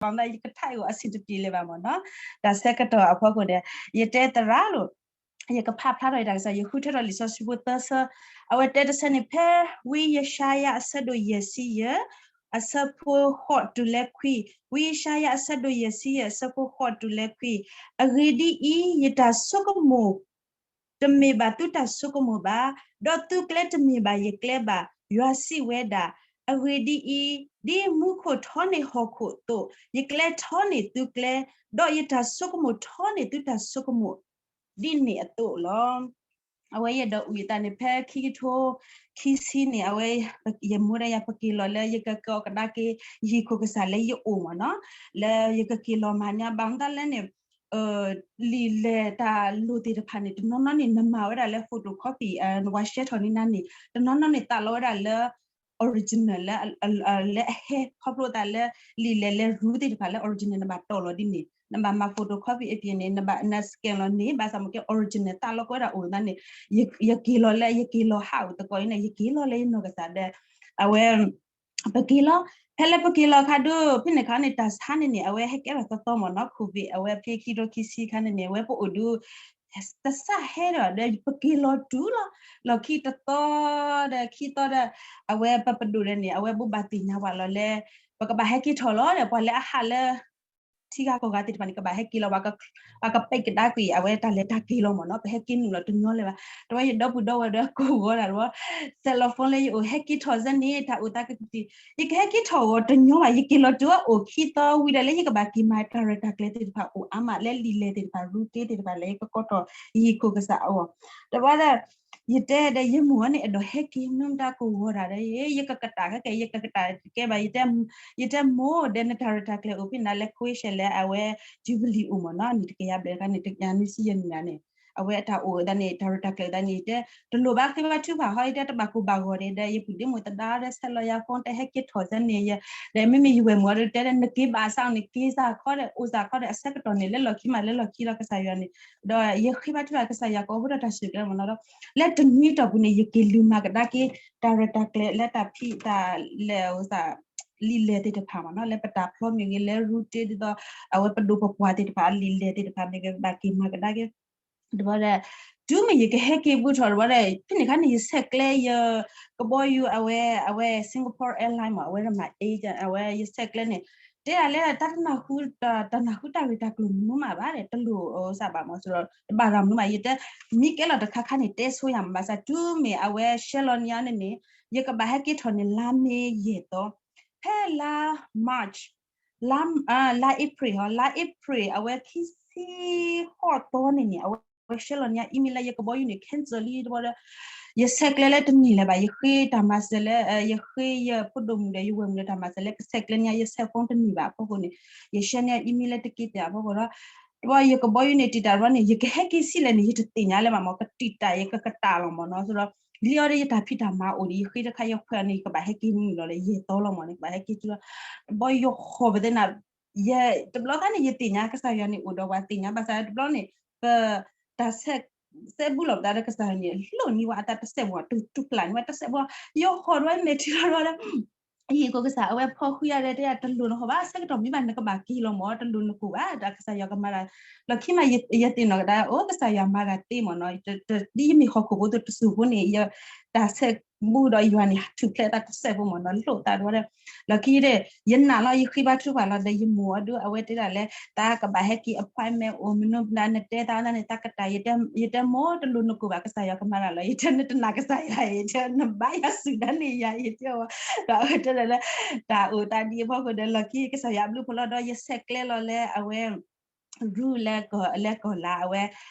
ဘၣ်မနုၤ ယကထါအံၤဂီၤအဆင်တပြေလၢၤဘၣ်မ့ၢ်နီၤ, တၢ်ဆၢကတီၢ်အဖီခိၣ်န့ၣ် ယတဲသရၣ်လိၤ ယကဖးဖျါထီၣ်ယတၢ်ကစီၣ် ယဃုထၢထီၣ်လံာ်စီဆှံဖိသၢဆၢ, အဝဲတဲတဆၢန့ၣ် ဖဲဝံယၡါယၤအဆၢဒိၣ်ယဲၢ်ဆံယဲၢ် အဆၢဖိဃိးတုၤလၢခွံ, ဝံယၡါယၤအဆၢဒိၣ်ယဲၢ်ဆံယဲၢ် အဆၢဖိဃိးတုၤလၢခွံ, အဂ့ၢ်ဒ်အံၤ, ယတၢ်ဆိကမိၣ် တမ့ၢ်ဘၣ်သုတၢ်ဆိကမိၣ်ဘၣ်, ဒီးသုကျဲတမ့ၢ်ဘၣ်ယကျဲဘၣ်, ယွၤစံးဝဲဒၣ်. အဂ့ၢ်ဒ်အံၤ, ဒ်မူခိၣ်ထီန့ၢ်ဟီၣ်ခိၣ်အသိး, ယကျဲထီန့ၢ်သုကျဲ, ဒီးယတၢ်ဆိကမိၣ်ထီန့ၢ်သုတၢ်ဆိကမိၣ် ဒ်န့ၣ်အသိးလီၤ. အဝဲယအဲၣ်ဒိးအုၣ်အသးန့ၣ် ဖဲခံကထိခံဆံန့ၣ် အဝဲ ယမိၢ်ဒီးယၤပက့ၤလီၤလၢယကကီကဒါက့ၤ ယဟံၣ်ခိၣ်ကစၢ်လၢယအိၣ်မ့ၢ်နီၤ, လၢယကက့ၤလီၤမၤညါ ဘၣ်မနုၤလဲၣ်န့ၣ် လံာ်လဲၢ်တၢ်လိၣ်သ့ၣ်တဖၣ်န့ၣ် တနီၤနီၤန့ၣ် နမၤဝဲဒၣ်လၢ photocopy နဝၤရှဲထီၣ်န့ၢ်နၤန့ၣ် တနီၤနီၤန့ၣ် သးလီဝဲဒၣ်လၢ original လၢ လၢအဟဲ ခီဖျိသးလၢ လံာ်လဲၢ်လၢရူသ့ၣ်တဖၣ်လၢ original နဘၣ်တီၢ်လီၤဒ်န့ၣ် နဘၣ်မၤ photocopy အပျ့ၤန့ၣ် နဘၣ် န scan လီၤန့ၣ် ဘၣ်ဆၣ်မ့ၢ်ကဲ original သးလီကဝဲဒၣ်အိၣ်သးန့ၣ် ယက့ၤလီၤလၢ ယက့ၤလီၤဟးအိၣ်သကိးအံၤန့ၣ် ယက့ၤလီၤလၢယနီၢ်ကစၢ်ဒီး အဝဲ ပက့ၤလီၤ ဖဲလၢပက့ၤလီၤခါဒုး ဖဲန့ၣ်ခါန့ၣ် တၢ်ဆါန့ၣ်န့ၣ် အဝဲဟဲကဲထီၣ်သီသီမ့ၢ်နီၤ COVID အဝဲဖဲခံကထိခံဆံခါန့ၣ်န့ၣ် အဝဲပအိၣ်ဒုး တစးဟဲဒီး ဒီးပက့ၤလီၤတုၤလီၤ လီၢ်ခံတသီဒီးခံသီဒီး အဝဲပပဒိၣ်ဒီးန့ၣ် အဝဲဘိးဘၣ်သ့ၣ်ညါပှၤလီၤလၢ ပကဘၣ်ဟဲက့ၤထီၣ်လီၤဒီး ပှၤလၢအဟးလၢ ထံဂၤကီၢ်ဂၤသ့ၣ်တဖၣ်န့ၣ် ကဘၣ်ဟဲက့ၤလီၤ ပှၤကပဲာ်ကဒါကွံာ် အဝဲတၢ်လဲၤတၢ်က့ၤလီၤမ့ၢ်နီၤ ပဟဲက့ၤနုာ်လီၤတညီလၢၤဘၣ် တဝဲယဒီပုၢ်ဒီဝဲၢ်ဒီးကိးဂီၤဒၣ်တဝဲ cell phone လၢယအိၣ် ဟဲက့ၤထီၣ်စ့ၢ်န့ၣ် တၢ်အိၣ်သးကကတံၢ် ယကဟဲက့ၤထီၣ်ဂီၤတညီဘၣ် ယက့ၤလီၤတုၤအိၣ်ခံသီဝံၤဒီးလၢယကဘၣ်က့ၤမၤတၢ်ရဲၣ်တၢ်ကျဲၤသ့ၣ်တဖၣ်အိၣ်အါမး လၢလံာ်လဲၢ်သ့ၣ်တဖၣ် ရူတ့သ့ၣ်တဖၣ် လၢယကကိးထီၣ် ယဟံၣ်ခိၣ်ကစၢ်အဂီၢ် တဝဲဒၣ် ယတဲဒီးယမိၢ်န့ၣ် အဲၣ်ဒိးဟဲက့ၤ မ့ၢ်မတၤကိးဂီၤဒၣ်ဒီး ယကကတၢၢ်ခဲကဲ ယကကတၢၢ်ကဲဘၣ် ယတဲမိၢ်ဒီး နတၢ်ရဲၣ်တၢ်ကျဲၤအိၣ်ဖဲနၤလၢ ခွ့ရှဲလဲၣ် အဝဲ Jubilee အိၣ်မ့ၢ်နီၤ နံၣ်တကယၤဘျဲၣ်တခါန့ၣ် တကယၤနွံဆံယဲၢ်နံၣ်န့ၣ် အဝဲအတၢ်အိၣ်သးန့ၣ် တၢ်ရဲၣ်တၢ်ကျဲၤသးန့ၣ် ယတဲ တလိၣ်ဘၣ်ဃ့ဘါထုကဖၣ်ဟီ ယတဲတဘၣ်ကိၢ်ဘၣ်ဂီၤဒီး ယပုၢ်ဒ့မိၢ်သဒါဒီး ဆဲးလီၤယၤ phone တဲဟဲက့ၤထီၣ်စ့ၢ်န့ၣ် ဒီးမ့မ့ၢ်ယဝဲၢ်မုၣ်အီၤဒီး တဲဒီး နက့ၤဘၣ်ဆၣ်န့ၣ် က့ၤစ့ၢ်ခီဒီး အိၣ်စ့ၢ်ခီဒီး အဆၢကတီၢ်န့ၣ် လၢလီၢ်ခံမး လၢလီၢ်ခံလီၤ ကစၢ်ယွၤန့ၣ် ဒီးယဃ့ဘါထုကဖၣ်ကစၢ်ယွၤ ကိးဖုဒီးတၢ်စူၢ်ကဲမ့ၢ်နီၤဒီး လၢတနွံတီၢ်ပူၤန့ၣ် ယက့ၤလူၤမၤကဒါက့ၤ တၢ်ရဲၣ်တၢ်ကျဲၤ လၢတၢ်ဖံးတၢ်လဲၤ လံာ်လဲၢ်သ့ၣ်တဖၣ်မ့ၢ်နီၤ လၢပတၢ်ဖျီမ့ၢ်ဂ့ၤ လၢရူတ့ဒ်သိး အဝဲပဒိၣ်ပပှၢ်သ့ၣ်တဖၣ် လံာ်လဲၢ်သ့ၣ်တဖၣ်မ့ၢ်ဂ့ၤ ဘၣ်က့ၤမၤကဒါက့ၤ တဘျီဒီး တုၤမ့ၢ်ယကဟဲက့ၤဘူးထီၣ်တဘျီဒီး ဖဲန့ၣ်ခါန့ၣ် ယဆဲးကျဲးယ ကဘီယူၤ အဝဲ အဝဲ Singapore Airline မ့ၢ် အဝဲဒၣ်မၤ agent အဝဲယဆဲးကျဲးန့ၣ် တဲဒၣ်လၢ တၢ်တနၢ်ဟူ တၢ်နၢ်ဟူတၢ်ဂ့ၢ်တၢ်ကျိၤမနုၤမးဘၣ်ဒီး တလိၣ်စၢ်ဘၣ်မ့ၢ် တဘၣ်ရၤမနုၤမး ယတဲ မ့ၢ်ကဲလီၤတခါခါန့ၣ် တဲဆိယၤမး ဘၣ်ဆၣ်တုၤမ့ၢ်အဝဲရှဲလီၤန့ၢ်အီၤန့ၣ်န့ၣ် ယကဘၣ်ဟဲက့ၤထီၣ်န့ၣ် လါမ့ၤယဲၢ်သီ ဖဲလါ March လါ လါ April ဟီ လါ April အဝဲခံဆံဃိးသီန့ၣ်န့ၣ် အဝဲရှဲလီၤန့ၢ်အီၤ email လၢယကဘီယူၤန့ၣ် cancel လံတဘျီဒီး ယဆဲးကျဲးလၢတန့ၢ်လၢၤဘၣ် ယဃ့တၢ်မၤစၢၤလၢ ယဃ့ယဖိဒိၣ်မုၣ်ဒီးယဝဲၢ်မုၣ်ဒီးတၢ်မၤစၢၤလၢကဆဲးကျဲးန့ၢ်အီၤ ယဆဲး phone တန့ၢ်ဘၣ်အဖီခိၣ်န့ၣ် ယရှဲန့ၢ်အီၤ email လၢတက့ၢ်တၢ်အဖီခိၣ်ဒီး တဘျီယကဘီယူၤန့ၣ် တံာ်တာ်တဘျီန့ၣ် ယကဟဲက့ၤဆံးလဲၣ်န့ၣ် ယတသ့ၣ်ညါလၢၤဘၣ်မ့ၢ် ကတံာ်တာ်ယကကတၢၢ်လီၤမ့ၢ်နီၤ ဆိုတော့ လံအီၤဒီးယတၢ်ဖံးတၢ်မၤအိၣ်ဒီး ယဃ့တခါယခွဲးအီၤန့ၣ် ယကဘၣ်ဟဲက့ၤနုာ်လီၤလၢယဲၢ်သီလီၤမ့ၢ်န့ၣ် ကဘၣ်ဟဲက့ၤတုၤလီၤ တဘျီယဟီၣ်ပသ့နၤ ယ တဘျီခါန့ၣ် ယသ့ၣ်ညါကစၢ်ယွၤန့ၣ်အိၣ်ဒီးပှၤသ့ၣ်ညါဘၣ်ဆၣ်တဘျီန့ၣ် ပ တၢ်ဆဲး စဲဘူးလိာ်ပသးဒီးကစၢ်ယွၤန့ၣ် လိၣ်န့ၢ်ဝဲအသးတစဲးဖိ တူၢ်တူၢ်ပျၢ်န့ၢ်ဝဲတစဲးဖိ ယဟီၣ်ဒီးဝဲမဲာ်ထံလီၤဒီး ယဟံၣ်ခိၣ်ကစၢ် အဝဲဖီၣ်ဃံယၤဒီး တဲယၤတလိၣ်နဟီၣ်ဘၣ် ဆၢကတီၢ်မ့ၢ်ဘၣ်နကဘၣ်က့ၤလီၤမ့ၢ် တလိၣ်နကိၢ်ဘၣ် တၢ်ကစၢ်ယွၤကမၤတၢ် လီၢ်ခံမး ယသ့ၣ်နီၣ်ကဒါ အိၣ် ကစၢ်ယွၤမၤတၢ်သ့မ့ၢ်နီၤ ဒ်ယမ့ၢ်ဟီၣ်ခိၣ်ဖိသိးတစိၢ်ဖိန့ၣ် ယတၢ်ဆဲးဘူးဒီးယွၤန့ၣ် ထူၣ်ဖျဲးသးတစဲးဖိမ့ၢ်နီၤ လိၣ်သးဒီး လီၢ်ခံဒီး ယနာ်လီၤ ယဃ့ဘါထုကဖၣ်လီၤ ဒီးယမိၢ်အဒိ အဝဲတဲဒၣ်လၢ တၢ်ကဘၣ်ဟဲက့ၤ appointment အိၣ်မနုၤမတၤ နတဲတၢ်နန့ၣ် တၢ်ကတၢၢ် ယတဲမိၢ် တလိၣ်နကိၢ်ဘၣ် ကစၢ်ယွၤကမၤတၢ်လီၤ ယတဲနတနာ်ကစၢ်ယွၤ ယတဲ နဘါယွၤစူၢ်ဒၣ်န့ၣ်ယၤ ယတဲအီၤ ဒီးအဝဲတဲဒၣ်လၢ တၢ်အိၣ်သးဒ်အဖီခိၣ်ဒီး လီၢ်ခံကစၢ်ယွၤဘျုးဖှိၣ်လီၤဒီး ယဆဲးကျဲလီၤလၢအဝဲ ရူလၢကီၢ်လၢကီၢ်လါ အဝဲ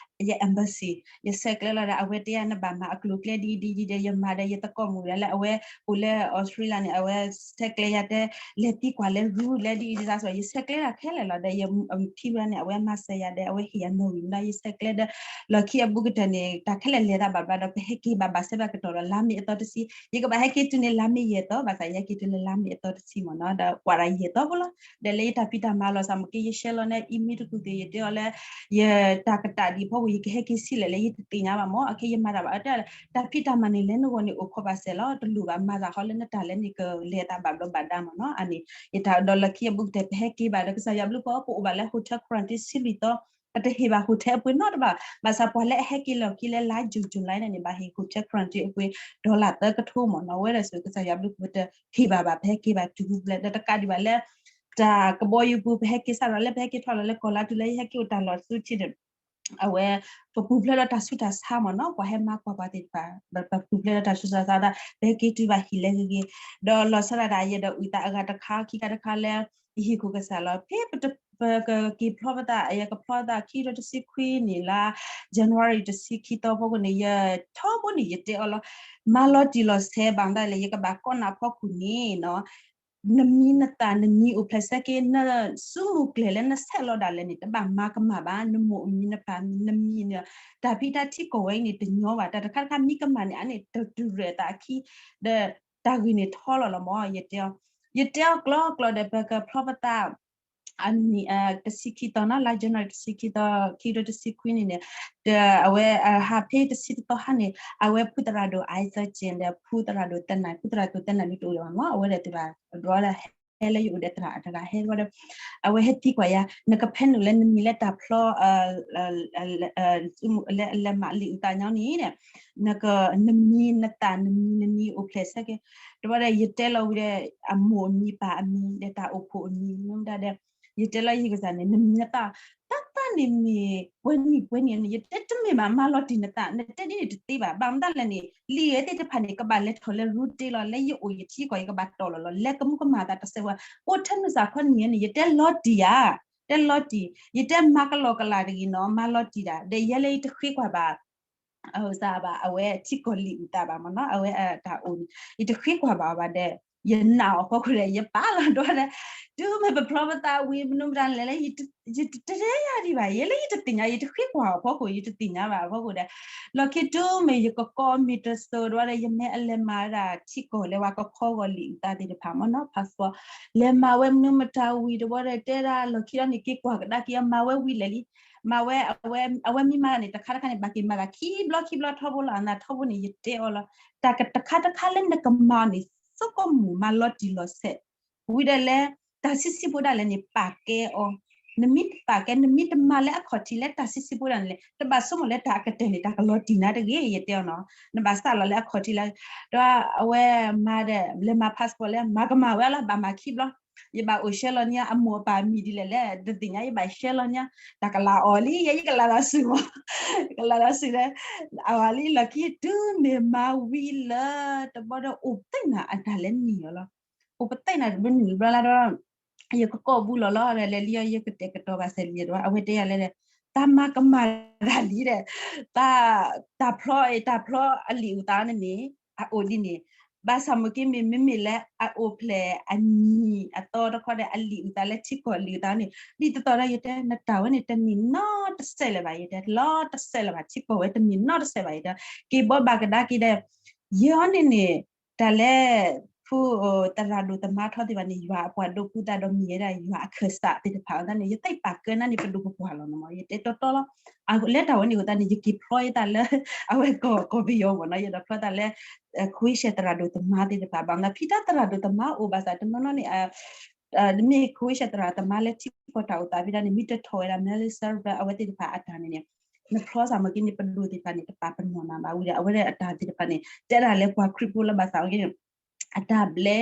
ယ embassy ယဆဲးကျဲလီၤဒီး အဝဲတဲယၤ နဘၣ်မၤအကျိၤအကျဲဒ်အံၤဒ်အံၤဒီး ယမၤဒီးယသကိးမုၣ်ဒီးလၢအဝဲအိၣ်လၢ Australia န့ၣ် အဝဲဆဲးကျဲယၤတဲ လဲၤသံကွၢ်လၢရူလၢဒ်အံၤဒ်သိး ယဆဲးကျဲတၢ်ခဲလၢာ်လီၤဒီး ယဖံဝဲန့ၣ် အဝဲမၤစၢၤယၤဒီး အဝဲဟ့ၣ်ယၤနီၣ်ဂံၢ်မ့ၢ်ဒီး ယဆဲးကျဲဒီး လီၢ်ခံအဘူးကတၢၢ်န့ၣ် တၢ်ခဲလၢာ်လဲၤသးဘၣ်ဘျါဒီး ပဟဲက့ၤဘၣ်ဘၣ်ဆၢဘၣ်ကတီၢ်ဒီး လါမ့ၤအသီတဆံ ယကဘၣ်ဟဲက့ၤတုၤန့ၣ် လါမ့ၤယဲၢ်သီ ဘၣ်ဆၣ်ယဟဲက့ၤတုၤလၢလါမ့ၤအသီတဆံမ့ၢ်နီၤ ဒီးကွၢ်ဒၣ်ယဲၢ်သီဖိလီၤ ဒီးလၢယတၢ်ဖံးတၢ်မၤလီၤ စးမ့ၢ်က့ ယရှဲလီၤန့ၣ် email တကူၣ်သ့ၣ် ယတဲအီၤလၢ ယတၢ်ကတၢၢ်ဒ်အံၤဖီ ယကဟဲက့ၤဆံးလဲၣ်လဲၣ် ယတသ့ၣ်ညါဘၣ်မၢ်. အခဲယမၤတၢ်ဘၣ်အတၢ် တၢ်ဖံးတၢ်မၤန့ၣ် လဲၤနဂီၢ်န့ၣ်အိၣ်ခိးဘၣ်စဲးလီၤ. တလိၣ်ဘၣ်မၤသးဟီလၢနတၢ်လဲၤန့ၣ် ကလဲၤသးဘၣ်ဘျီးဘၣ်ဒါမၢ်နီၤ. အန့ၣ် ယတၢ်ဒီးလီၢ်ခံအဘူးကတၢၢ် ပဟဲက့ၤဘၣ်ဒီး ကစၢ်ယွၤဘျုးဖှိၣ် ပအိၣ်ဘၣ်လၢ hotel quarantine ဆံလွံၢ်သီ, ပတဟ့ၣ်ဘၣ် hotel အပှ့ၤနီတဘၣ်. ဘၣ်ဆၣ်ပှၤလၢအဟဲက့ၤလီၢ်ခံလၢ လါယူၤ July န့ၣ်န့ၣ် ဘၣ်ဟ့ၣ် hotel quarantine အပှ့ၤ dollar သၢကထိမၢ်နီၤ. အဝဲဒၣ်စ့ၢ် ကစၢ်ယွၤဘျုးဖှိၣ် ပတဟ့ၣ်ဘၣ်ဘၣ် ပဟဲက့ၤဘၣ်တုၤပူၤဖျဲး ဒီးတကးဒံးဘၣ်လၢ တၢ်ကဘီယူၤပူၤ ပဟဲက့ၤစးထီၣ်လၢ ပဟဲက့ၤထီၣ်လီၤလၢကီၢ်လါတုၤလၢယဟဲက့ၤအိၣ်တၢ်လီၢ်စုထံးန့ၣ် အဝဲ ပပူၤဖျဲးဒီးတၢ်ဆူးတၢ်ဆါမၢ်နီၤ. ပှၤဟဲမၤကွၢ်ပှၤသ့ၣ်တဖၣ် ပပူၤဖျဲးဒီးတၢ်ဆူးတၢ်ဆါဒၣ် ပဟဲက့ၤတုၤဘၣ်ဟံၣ်လဲၤဂ့ၤဂ့ၤ, ဒီးလီၤဆီဒၣ်တၢ် ယအဲၣ်ဒိးအုၣ်သးအဂၤတခါခံခါတခါလၢ ယဟ့ၣ်ခိၣ်ကစၢ်လီၤ. ဖဲပတ ပကက့ၤဖျီပသး ယကဖျီသးခံကထိတဆံခွံန့ၣ်လါ January တဆံခံသီဖီခိၣ်န့ၣ် ယထီဘိန့ၣ် ယတဲအီၤလီၤ. မၤလီၤတံၢ်လီၤဆဲးဘၣ်မတၤလဲၣ် ယကဘၣ်ကီနၢ်ဖီခိၣ်န့ၣ်နီၤ နမံၤနသၣ်နမံၤအိၣ်ဖျဲၣ်ဆၢက့ၤ နစုမုၢ်ကျဲၤလၢနဆဲးလီၤဒၣ်လဲာ်န့ၣ် တဘၣ်မၤကမၣ်ဘၣ်. နမိၢ်အမံၤနပၢ်နမံၤန့ၣ် တၢ်ဖံးတၢ်ထံကီၢ်ဝဲအံၤန့ၣ် တညီဘၣ်. တၢ်တခါတခါမံကမၣ်န့ၣ် အန့ၣ်တတုၤရဲၣ်သးအခံ ဒီးတၢ်ဂ့ၢ်န့ၣ်ထီလီၤလီၤမၢ်. ယတဲအီၤ ယတဲအီၤကျီကျီဒီး ပကဖျီပသး အနံၣ် တဆံခံသီနီၤ လါ January တဆံခံသီ ခံကထိတဆံခွံန့ၣ်န့ၣ် ဒီးအဝဲ ဟးဖဲတဆံတသီဟါန့ၣ် အဝဲဖုသရၣ်ဒိၣ် I thirteen ဒီး ဖုသရၣ်ဒိၣ်သဲနၢ် ဖုသရၣ်ဒိၣ်သဲနၢ်ဒုးတအိၣ်ဒံးဘၣ်မၢ် အဝဲဒၣ်တဘၣ် ဒီးဟဲလၢယအိၣ်ဒီးသရၣ်အတဂၤဟဲဝဲဒီး အဝဲဟဲသံကွၢ်ယၤ နကဖဲနုာ်လၢနမံၤလၢတၢ်ဖျီ လၢအလဲၤမၤလံာ်အုၣ်သးညီန့ၣ် နက နမံၤနသၣ်နမံၤနနံၤအိၣ်ဖျဲၣ်ဆၢက့ၤ တဘျီဒီး ယတဲလီၤဝံၤဒီး အမိၢ်အမံၤပၢ်အမံၤ ဒီးတၢ်အိၣ်ဖှိၣ်အမံၤ မ့ၢ်မတၤဒီး ယတဲလီၤယကစၢ်န့ၣ် နမံၤနသၣ် တၢ်သၣ်န့ၣ်မ့ၢ် ပှဲၤနံၣ်ပှဲၤနံၣ်န့ၣ် ယတဲတမ့ၢ်ဘၣ် မၤလီၤတံၢ်နသၣ် နတဲဒ်န့ၣ်တသ့ဘၣ် ဘၣ်မတၤလဲၣ်န့ၣ် လံာ်ဝဲသ့ၣ်တဖၣ်န့ၣ် ကဘၣ်လဲၤထီၣ်လၢ routine လီၤ လၢယအိၣ်ယထံကီၢ် ယကဘၣ်တီၢ်လီၤလီၤ လဲၤကမူကမၣ်သးတစဲးဝဲ အိၣ်ထဲနုာ်စၢ်ခီနံၣ်န့ၣ် ယတဲလီၤတံၢ်ဧါ တဲလီၤတံၢ် ယတဲမၤကလီကလးတဂ့ၤနီၤ မၤလီၤတံၢ်ဒၣ် ဒီးယဲလၢယတဃ့ကွၢ်ဘၣ် အဝဲထံကီၢ်လံာ်အုၣ်သးဘၣ်မၢ်နီၤ အဝဲတၢ်အိၣ်န့ၣ် ယတဃ့ကွၢ်ဘၣ်အီၤဘၣ်ဒီး ယနာ်အီၤဖီခိၣ်ဒီး ယပာ်လီၤဒီး တုၤမ့ၢ်ပဖျီပသးဝံၤ မနုၤမတၤလဲၣ်လၢ ယတတဲယၤဒံးဘၣ် ယဲလၢယတသ့ၣ်ညါ ယတဃ့ကွၢ်အီၤဖီခိၣ် ယတသ့ၣ်ညါဘၣ်အဖီခိၣ်ဒီး လီၢ်ခံတုၤမ့ၢ်ယကကိးမ့ၢ်တစိၤဒီး ယမ့ၢ်အလဲၤမၤဝဲဒၣ်ထံကီၢ်လၢပှၤကဖီဂီၢ်လံာ်အုၣ်သးသ့ၣ်တဖၣ်မၢ်နီၤ passport လဲၤမၤဝဲမနုၤမတၤဝံၤတဘျီဒီး တဲဒၣ်လီၢ်ခံဒီးန့ၣ် က့ၤကွၢ်ကဒါက့ၤ မၤဝဲဝံၤလဲၣ်လံ မၤဝဲ အဝဲမ့ၢ်မၤတၢ်န့ၣ် တခါတခါန့ၣ် ဘၣ်က့ၤမၤသးခံဘျီခံဘျီထီဘိလီၤ အနၢ်ထီဘိန့ၣ် ယတဲအီၤလီၤ တၢ်တခါတခါလၢနကမၤအီၤန့ၣ် သကိးမူၣ်မၤလီၤတံၢ်လီၤဆဲး ဝံၤဒီးလဲၤ တၢ်ဆံးဆံးဖိဒၣ်လဲာ်န့ၣ် ပာ်ကဲအီၤ နမ့ၢ်တပာ်ကဲ နမ့ၢ်တမၤလၢအခီၣ်ထံးလၢတၢ်ဆံးဆံးဖိဒၣ်န့ၣ်လဲၣ် တဘၣ်ဆိကမိၣ်လၢတၢ်အကတၢၢ်န့ၣ် တၢ်ကလီၤတံၢ်နၤတဂ့ၤ ယတဲအီၤနီၤ နဘၣ်စးလီၤလၢအခီၣ်ထံးလၢ ဒီးအဝဲမၤဒီး လဲၤမၤ passport လဲၤ မၤကမၣ်ဝဲလီၤ ဘၣ်မၤခံဘျီ ယဘၣ်အိၣ်ရှဲလီၤန့ၢ် အမိၢ်အပၢ်အမံၤဒ်လဲၣ်လဲၣ် တသ့ၣ်ညါ ယဘၣ်ရှဲလီၤန့ၢ် တၢ်ကလၤအီၤလံ ယဲယကလၤလီၤဆူၣ် ကလၤလီၤဆူၣ်ဒီး အဝဲလံ လီၢ်ခံတုၤမ့ၢ်မၤဝံၤလၢ တဘျီဒီးအိၣ်ပသ့ၣ်နၤအတၢ်လဲၤနံၤအီၤလီၤ အိၣ်ပသ့ၣ်နၤတဘျီနံၤဘျီလၢဒီး ယကကိးဘူးလီၤလီၤဒီး လဲၤလံအီၤ ယကတဲာ်ကတီၤဘၣ်စဲးလံဒီး အဝဲတဲယၤလဲၣ်ဒီး တၢ်မၤကမၣ်တၢ်လံဒီး တၢ် တၢ်ဖျီ တၢ်ဖျီအလံာ်အုၣ်သးန့ၣ်န့ၣ် အအိၣ်ဒ်န့ၣ် ဘၣ်ဆၣ်မ့ၢ်က့မ့ၢ် မ့မ့ၢ်လၢအအိၣ်ဖျဲၣ်အနံၤအသီတခီဒီး အလံာ်အုၣ်သးလၢထံကီၢ်လံာ်အုၣ်သးန့ၣ် ဒ်သိးဒီးယတဲ နတၢ်ဝဲန့ၣ် တနံၤနီတစဲးလၢၤဘၣ် ယတဲ လီၤတစဲးလၢၤဘၣ် ထံကီၢ်ဝဲတနံၤနီတစဲးဘၣ် ယတဲ က့ၤဘီဘၣ်ကဒါက့ၤဒီး ယဲအီၤန့ၣ်န့ၣ် တၢ်လၢ ဖုသရၣ်ဒိၣ်သမါထီသ့ၣ်တဖၣ်န့ၣ် ယွၤအပှၤဒိးဖုသးဒီးမ့ၢ်ဝဲဒၣ်ယွၤအခၢၣ်စးသ့ၣ်တဖၣ်အသးန့ၣ် ယသ့ၣ်ပာ်ကၢန့ၣ်န့ၣ် ပဒိၣ်ပပှၢ်လီၤန့ၣ်မး ယတဲတီတီလီၤ လၢတၢ်ဝဲန့ၣ်အသးန့ၣ် ယက့ၤဖျီယသးလၢ အဝဲကီၢ်ကီၢ်ပယီၤမးနီၤ ယဒီးဖျီသးလၢ ခဝ့ၡၢၣ်သရၣ်ဒိၣ်သမါသ့ၣ်တဖၣ် ဘၣ်မနုၤ ဖံတၢ်သရၣ်ဒိၣ်သမါအိၣ်ဘၣ်ဆၣ် တနီၤနီၤန့ၣ် မ့ၢ်ခဝ့ၡၢၣ်သရၣ်သမါလၢထံကီၢ်တၢ်အိၣ်သးဖဲဒၣ်န့ၣ် မ့ၢ်တထီၣ်ဝဲဒၣ် military service အဝဲသ့ၣ်တဖၣ်အတၢ်န့ၣ်န့ၣ် နဖျီသးမ့ၢ်က့န့ၣ် ပဒိၣ်သ့ၣ်တဖၣ်န့ၣ် တပာ်ပနီၣ်နၤဘၣ်ဝံၤဒီး အဝဲဒၣ်အတၢ်သ့ၣ်တဖၣ်န့ၣ် တဲဒၣ်လၢပှၤခရံာ်ဖိလၢဘၣ်သးဝဲက့န့ၣ် အတၢ်ဘျဲ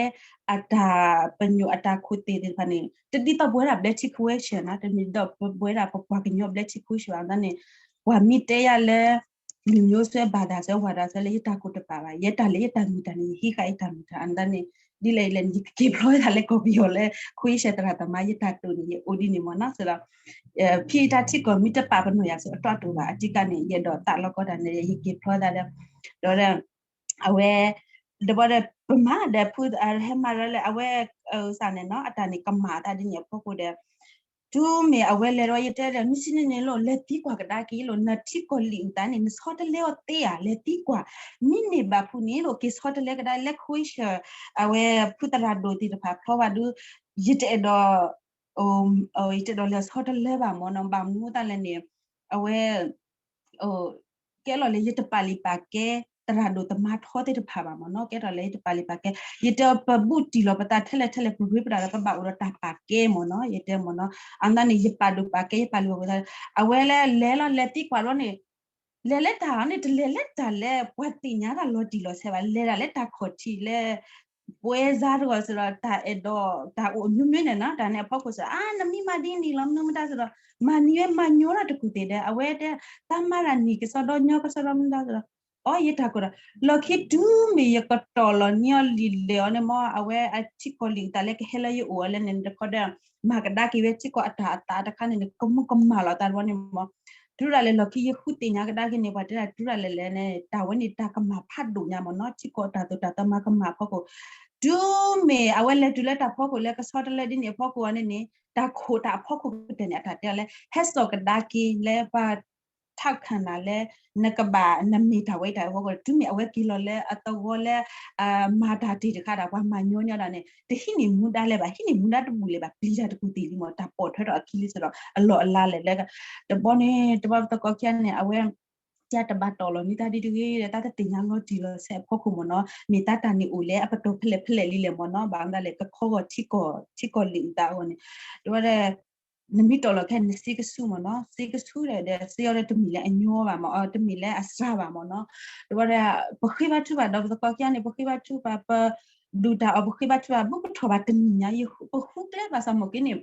အတၢ်ပညိၣ် အတၢ်ခိၣ်သ့ၣ်သ့ၣ်တဖၣ်န့ၣ် တဒ်သိးပဝဲဒၣ်ဘျဲထံခဝ့ၡၢၣ်နီၤ တမ့ၢ်ဒ်သိးပဝဲဒၣ်ပပှၤကညီဘျဲထံခဝ့ၡၢၣ်ဘၣ်န့ၣ် ပှၤမ့ၢ်တဲယၤလၢ လူမျိုးစွဲ ဘာသာစွဲ ဝါဒစွဲ လၢယတၢ်ကိၢ်တပာ်ဘၣ် ယဲတၢ်လၢယတၢ်မုာ်တၢ်န့ၣ် ယဟံးဃာ်ယတၢ်မုာ်တၢ်န့ၣ် ဒ်လဲၣ်ဒ်လဲၣ်န့ၣ် ယကက့ၤဖျီယသးလၢကီၢ်ပယီၤလၢ ခဝ့ၡၢၣ်သရၣ်သမါ ယတၢ်တိာ်န့ၣ် ယအိၣ်ဒ်န့ၣ်မးနီၤ စံးဒီး ဖံတၢ်ထံကီၢ်မ့ၢ်တပာ်ပနီၣ်ယၤ အတၢ်တိာ်ဘၣ် အတံကါန့ၣ် ယအဲၣ်ဒိးသးလီၤကီးတၢ်န့ၣ် ယက့ၤဖျီသးဒီး ဒီး အဝဲ ဒီးဘၣ်ဒီးပမၤဒီးဖု ဟဲမၤရလဲၣ် အဝဲ စးန့ၣ်နီၤ အတၢ်န့ၣ်ကမၣ်အသးဒ်န့ၣ်အဖီခိၣ်ဒီး တုၤမ့ၢ်အဝဲလဲၤဒီး ယတဲဒီး မ့ၢ်စံးန့ၣ်န့ၣ်လိၣ် လဲၤသံကွၢ်ကဒါက့ၤလိၣ် နထံကီၢ်လံာ်အုၣ်သးန့ၣ် နဆီတလဲအီၤသ့ဧါ လဲၤသံကွၢ် မ့ၢ်န့ၢ်ဘၣ်ဖုးန့ၣ်လိၣ် က့ၤဆီတလဲကဒါလၢ ခဝ့ၡၢၣ် အဝဲဖုသရၣ်ဒိၣ်သ့ၣ်တဖၣ်ဖျီဘၣ်ဒီး ယတအဲၣ်ဒိး ယတအဲၣ်ဒိးလဲၤဆီတလဲဘၣ်မးနီၤ ဘၣ်မနုၤအသးလဲၣ်န့ၣ် အဝဲ ကဲလီၤလၢယတပာ်လုၢ်ပာ်ကဲ သရၣ်ဒိၣ်သမါထီသ့ၣ်တဖၣ်ဘၣ်မ့ၢ်နီၤ, ကဲထီၣ်လၢယတပာ်လုၢ်ပာ်ကဲ, ယတဲပဘူၣ်တံၢ်လီၤပသးထဲလဲၣ်ထဲလဲၣ် ပရ့ပဒၣ်ဒီး ပဘၣ်အိၣ်ဒီးတၢ်ပာ်ကဲမ့ၢ်နီၤ, ယတဲမ့ၢ်နီၤ, အသးန့ၣ် ယပာ်ဒိၣ်ပာ်ကဲ ယပာ်လုၢ်ပာ်ကဲသး, အဝဲလၢလဲၤလီၤလဲၤသံကွၢ်လီၤန့ၣ် လဲၤလၢတၢ်န့ၣ် တလဲၤလၢတၢ်လၢပှၤသ့ၣ်ညါတၢ်လီၤတံၢ်လီၤဆဲးဘၣ်, လဲၤဒၣ်လၢတၢ်ခီၣ်ထံးလၢ ပွဲစားတဂၤစ့ၢ်ဒီး တၢ်အဲၣ်ဒိးတၢ်အိၣ်အမျိုးမျိုးန့ၣ်နီၤ, တၢ်န့ၣ်အဖီခိၣ်စ့ၢ် အါ နမ့ၢ်မၤဒ်န့ၣ်လီၤ မနုၤမတၤစ့ၢ်ဒီး မၤန့ၢ်ဝဲမၤညီတၢ်တကူၣ်သ့ၣ်ဒီး အဝဲတဲ သးမၤတၢ်နံၣ်ကစီဒီညီကစီဒီမနုၤစ့ၢ်ဒီး အိ ယတၢ်ကိၢ်ဒီး လီၢ်ခံတုၤမ့ၢ်ယကတီၢ်လီၤန့ၢ်အီၤလံာ်လဲၢ်အီၤန့ၣ်မ့ၢ် အဝဲအထံကီၢ်လံာ်အုၣ်သးလၢကဟဲလၢယအိၣ်အီၤလဲၣ်န့ၣ်တခီဒီး မၤကဒါက့ၤဝဲထံကီၢ်အတၢ်အသးတခါန့ၣ်န့ၣ် ကမူကမၣ်လီၤသးတဝီန့ၣ်မ့ၢ် တုၤဒၣ်လဲာ်လီၢ်ခံယဃုသ့ၣ်ညါကဒါက့ၤန့ၣ် ပှၤတဲဒၣ်တုၤဒၣ်လဲာ်လဲၣ်န့ၣ် တၢ်ဝဲန့ၣ်တၢ်ကမၣ်ဖးဒိၣ်ညါမ့ၢ်နီၤ, ထံကီၢ်တၢ်သိၣ်တၢ်သီမၤကမၣ်အဖီခိၣ်, တုၤမ့ၢ်အဝဲလဲၤတုၤလၢတၢ်ဖီခိၣ်လၢကဆီတလဲဒ်န့ၣ်အဖီခိၣ်အီၤန့ၣ်န့ၣ် တၢ်ခိၣ်တၢ်အဖီခိၣ်ကတၢၢ်န့ၣ် အတၢ်တဲအီၤလၢ ဟဲစိာ်ကဒါက့ၤလၢပှၤ ထောက်ခံနၤလၢ နကဘၣ်နမ့ၢ်တၢ်ဝဲတၢ်အဖီခိၣ် တုၤမ့ၢ်အဝဲက့ၤလီၤလၢအသဝီလၢ မၤတၢ်တ့ၢ်တခါဒီး ပှၤမၤညီညီဒၣ်န့ၣ် တဟံးန့ၢ်မူဒါလၢၤဘၣ်, ဟံးန့ၢ်မူဒါတဘူၣ်လၢၤဘၣ်, ပျံၤတၢ်တကူၣ်သ့ၣ်လံမ့ၢ် တၢ်ပိာ်ထွဲထီၣ်အခံလံစ့ၢ်ဒီး အလီၢ်အလၤလဲၣ်လၢ တဘီန့ၣ် တဘီပသကိးခံဂၤန့ၣ် အဝဲ တၢ်တဘၣ်တီၢ်လီၤန့ၢ်တၢ်ဒ်တဂ့ၤဒီး တၢ်တသ့ၣ်ညါလီၤတံၢ်လီၤဆဲးအဖီခိၣ်မ့ၢ်နီၤ, မ့ၢ်တၢ်တၢ်န့ၣ်အိၣ်လၢအပတီၢ်ဖဲလဲၣ်ဖဲလဲၣ်လံလဲၣ်မ့ၢ်နီၤ, ဘၣ်မနုၤလဲၣ် ကခီဂီၤထံကီၢ် ထံကီၢ်လံာ်အုၣ်သးအဂီၢ်န့ၣ် တဝဲဒၣ် နမ့ၢ်တီၢ်လီၤခဲန့ၣ် နစ့ကဆူမ့ၢ်နီၤ, စ့ကဆူဒီး ဒီးစ့အီၤဒီးတမ့ၢ်လၢအညီဘၣ်မ့ၢ် တမ့ၢ်လၢအစှၤဘၣ်မ့ၢ်နီၤ, တဝဲဒၣ် ပဃ့ဘါထုကဖၣ်ဒီးပသကိးခံဂၤန့ၣ် ပဃ့ဘါထုကဖၣ် ပဒုးတၢ်အီၣ် ပဃ့ဘါထုကဖၣ် ဘူးကထီၣ်ဘၣ်တနံၣ်ညါ ပဃုကျဲဘၣ်ဆၣ်မ့ၢ်က့န့ၣ်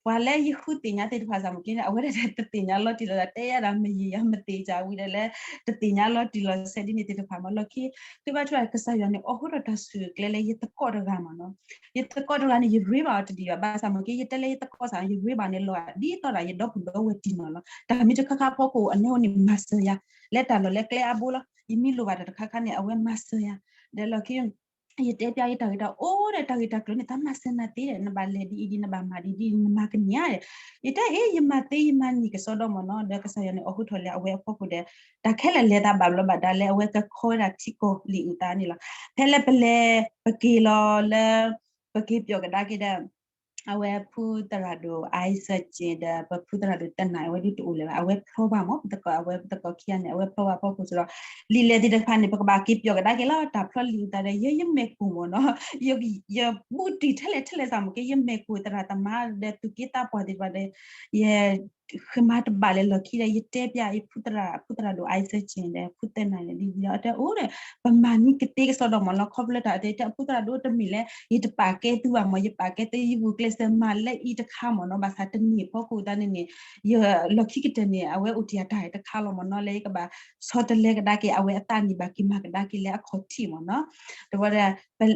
ပှၤလၢယဃုသ့ၣ်ညါသ့ၣ်တဖၣ်ဆၣ်မ့ၢ်က့န့ၣ် အဝဲဒၣ်တသ့ၣ်ညါလီၤတံၢ်လီၤဆဲး တဲယၤဒၣ်မယံာ်ယၤမသ့ၣ်ကဝံၤဒီးလၢ တသ့ၣ်ညါလီၤတံၢ်လီၤဆဲးဒ်န့ၣ်သ့ၣ်တဖၣ်မ့ၢ် လီၢ်ခံ ဃ့ဘါထုကဖၣ်ကစၢ်ယွၤန့ၣ် အိးထီၣ်တၢ်ဆိၣ်ဂ့ၤကျဲလၢယသကိးတဂၤမ့ၢ်နီၤ, ယသကိးတဂၤန့ၣ် ယရ့ဘၣ်အီၤတဒံးဘၣ် ဘၣ်ဆၣ်မ့ၢ်က့ ယတဲလၢယသကိးဆၣ် ယရ့ဘၣ်န့ၣ်လီၤ ဒ်သိးဒၣ်ယဒီပုၢ်ဒီဝဲၢ်တံၢ်နီၢ်လီၤ, တၢ်မ့ၢ်တခါခါဖီခိၣ် အန့ၣ်အိၣ်န့ၣ်မၤစၢၤယၤ လၢတၢ်လီၢ်လၢကျဲအါဘိလီၤ, ယမ့ၢ်လိၣ်ဘၣ်တၢ်တခါခါန့ၣ် အဝဲမၤစၢၤယၤ, ဒီးလီၢ်ခံ ယတဲပျးယတၢ်ဂ့ၢ်တၢ်အိၣ်ဒီးတၢ်ဂ့ၢ်တၢ်ကျိၤန့ၣ် သးမၤစၢၤနၤသ့ဒီး နဘၣ်လဲၤဒ်အံၤဒ် နဘၣ်မၤဒ်ဒ် နမၤကန့ၢ်ဧါဒီး ယတဲအ့ၣ် ယမၤသ့ယမၤနံၣ်ကစီဒီမ့ၢ်နီၤ, ဒီးကစၢ်ယွၤန့ၣ် အိးထီၣ်လၢအဝဲအဖီခိၣ်ဒီး တၢ်ခဲလၢာ်လဲၤသးဘၣ်ဘျီဘၣ်ဒါလၢအဝဲကခီဝဲဒၣ်ထံကီၢ်လံာ်အုၣ်သးန့ၣ်လီၤ, ဖဲလၢပလဲၤ ပက့ၤလီၤလၢ ပက့ၤပၠီၣ်ကဒါက့ၤဒီး အဝဲဖုသရၣ်ဒိၣ် Isaac ဒီး ပဖုသရၣ်ဒိၣ်တနၢ် အဝဲဒ်တအိၣ်လၢၤဘၣ် အဝဲဖျီဘၣ်မ့ၢ် ပသကိး အဝဲပသကိးခံဂၤန့ၣ် အဝဲဖျီဘၣ်ဖီခိၣ်စ့ၢ်ဒီး လံာ်လဲၢ်သ့ၣ်တဖၣ်န့ၣ် ပကဘၣ်က့ၤပၠီၣ်ကဒါက့ၤလီၤ တၢ်ဖျီလံာ်အုၣ်သးဒီး ယဲယမဲာ်ကိၢ်မ့ၢ်နီၤ ယဘူးတံၢ်ထဲလဲၣ်ထဲလဲၣ်စ့ၢ်မ့ၢ်က့ ယမဲာ်ကိၢ်သရၣ်သမါဒီးသူၣ်က့သးပှၢ်သ့ၣ်တဖၣ်ဒီး ယ ဃ့မၤတဘၣ်လၢလီၢ်ခံဒီး ယတဲပျးယဖုသရၣ် ဖုသရၣ်ဒိၣ် Isaac ဒီး ဖုသဲနၤန့ၣ် ဒ်ယီၤအတဲအိၣ်ဒီး ပမၤန့ၢ်ကသ့ကစီဒီမ့ၢ်နီၤ ခီဖျိတၢ်တဲ အဖုသရၣ်ဒိၣ်တမ့ၢ်လၢ ယတပာ်ကဲသုဘၣ်မ့ၢ် ယပာ်ကဲသု ယဂုာ်ကျဲးစၢးမၤလၢအံၤတခါမ့ၢ်နီၤ ဘၣ်ဆၣ်တနံၣ်အဖီခိၣ်သးန့ၣ်န့ၣ် ယလီၢ်ခံကတၢၢ်န့ၣ် အဝဲအိၣ်တ့ၢ်တၢ်တခါလီၤမ့ၢ်နီၤ လၢယကဘၣ်ဆီတလဲကဒါက့ၤ အဝဲအသးန့ၣ် ဘၣ်က့ၤမၤကဒါက့ၤလၢအခီၣ်ထံးမ့ၢ်နီၤ တဝဲဒီး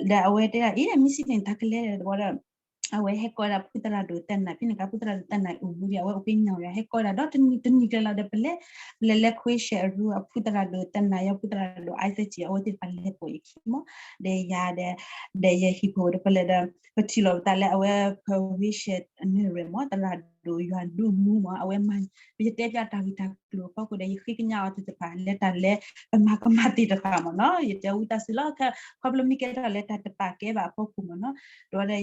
ဒီးအဝဲတဲဒၣ်အံၤ မ့ၢ်စံးန့ၣ် တၢ်ကလဲၤဒီးတဝဲဒီး အဝဲဟဲကိးဒၣ်ဖုသရၣ်ဒိၣ်သဲနၤ ဖဲန့ၣ်အခါ ဖုသရၣ်ဒိၣ်သဲနၤအိၣ်မူဒီး အဝဲအိၣ်ဖဲညါဝဲ ဟဲကိးဒၣ်ဒီးတနံၤတနံၤကျဲလီၤဒီး ပလဲၤ ပလဲၤလၢခွ့ရှဲးအရူ အဖုသရၣ်ဒိၣ်သဲနၤ ယီၤဖုသရၣ်ဒိၣ် Isaac အဝဲသ့ၣ်တဖၣ်လဲၤပိာ်ယခံမ့ၢ် ဒီးယၤဒီး ဒီးယဟံၣ်ဖိဒီးပလဲၤဒီး ပထံၣ်လိာ်ပသးလၢအဝဲ ခွ့ရှဲးအနၢၤရံၣ်မ့ၢ် သရၣ်ဒိၣ်ယွၤဒိၣ်မူမ့ၢ် အဝဲမၤ ယတဲပျးတၢ်ဂ့ၢ်တၢ်ကျိၤအဖီခိၣ်ဒီး ယဃ့ကညးအီၤသ့ၣ်တဖၣ် လၢတၢ်လၢပမၤကမၣ်သ့ၣ်တဖၣ်မ့ၢ်နီၤ ယတဲဝံသးစူၤလီၤ ခီဖျိမ့ၢ်ကဲထီၣ်လၢတၢ်တပာ်ကဲဘၣ်အဖီခိၣ်မ့ၢ်နီၤ ဒီးဝဲဒၣ်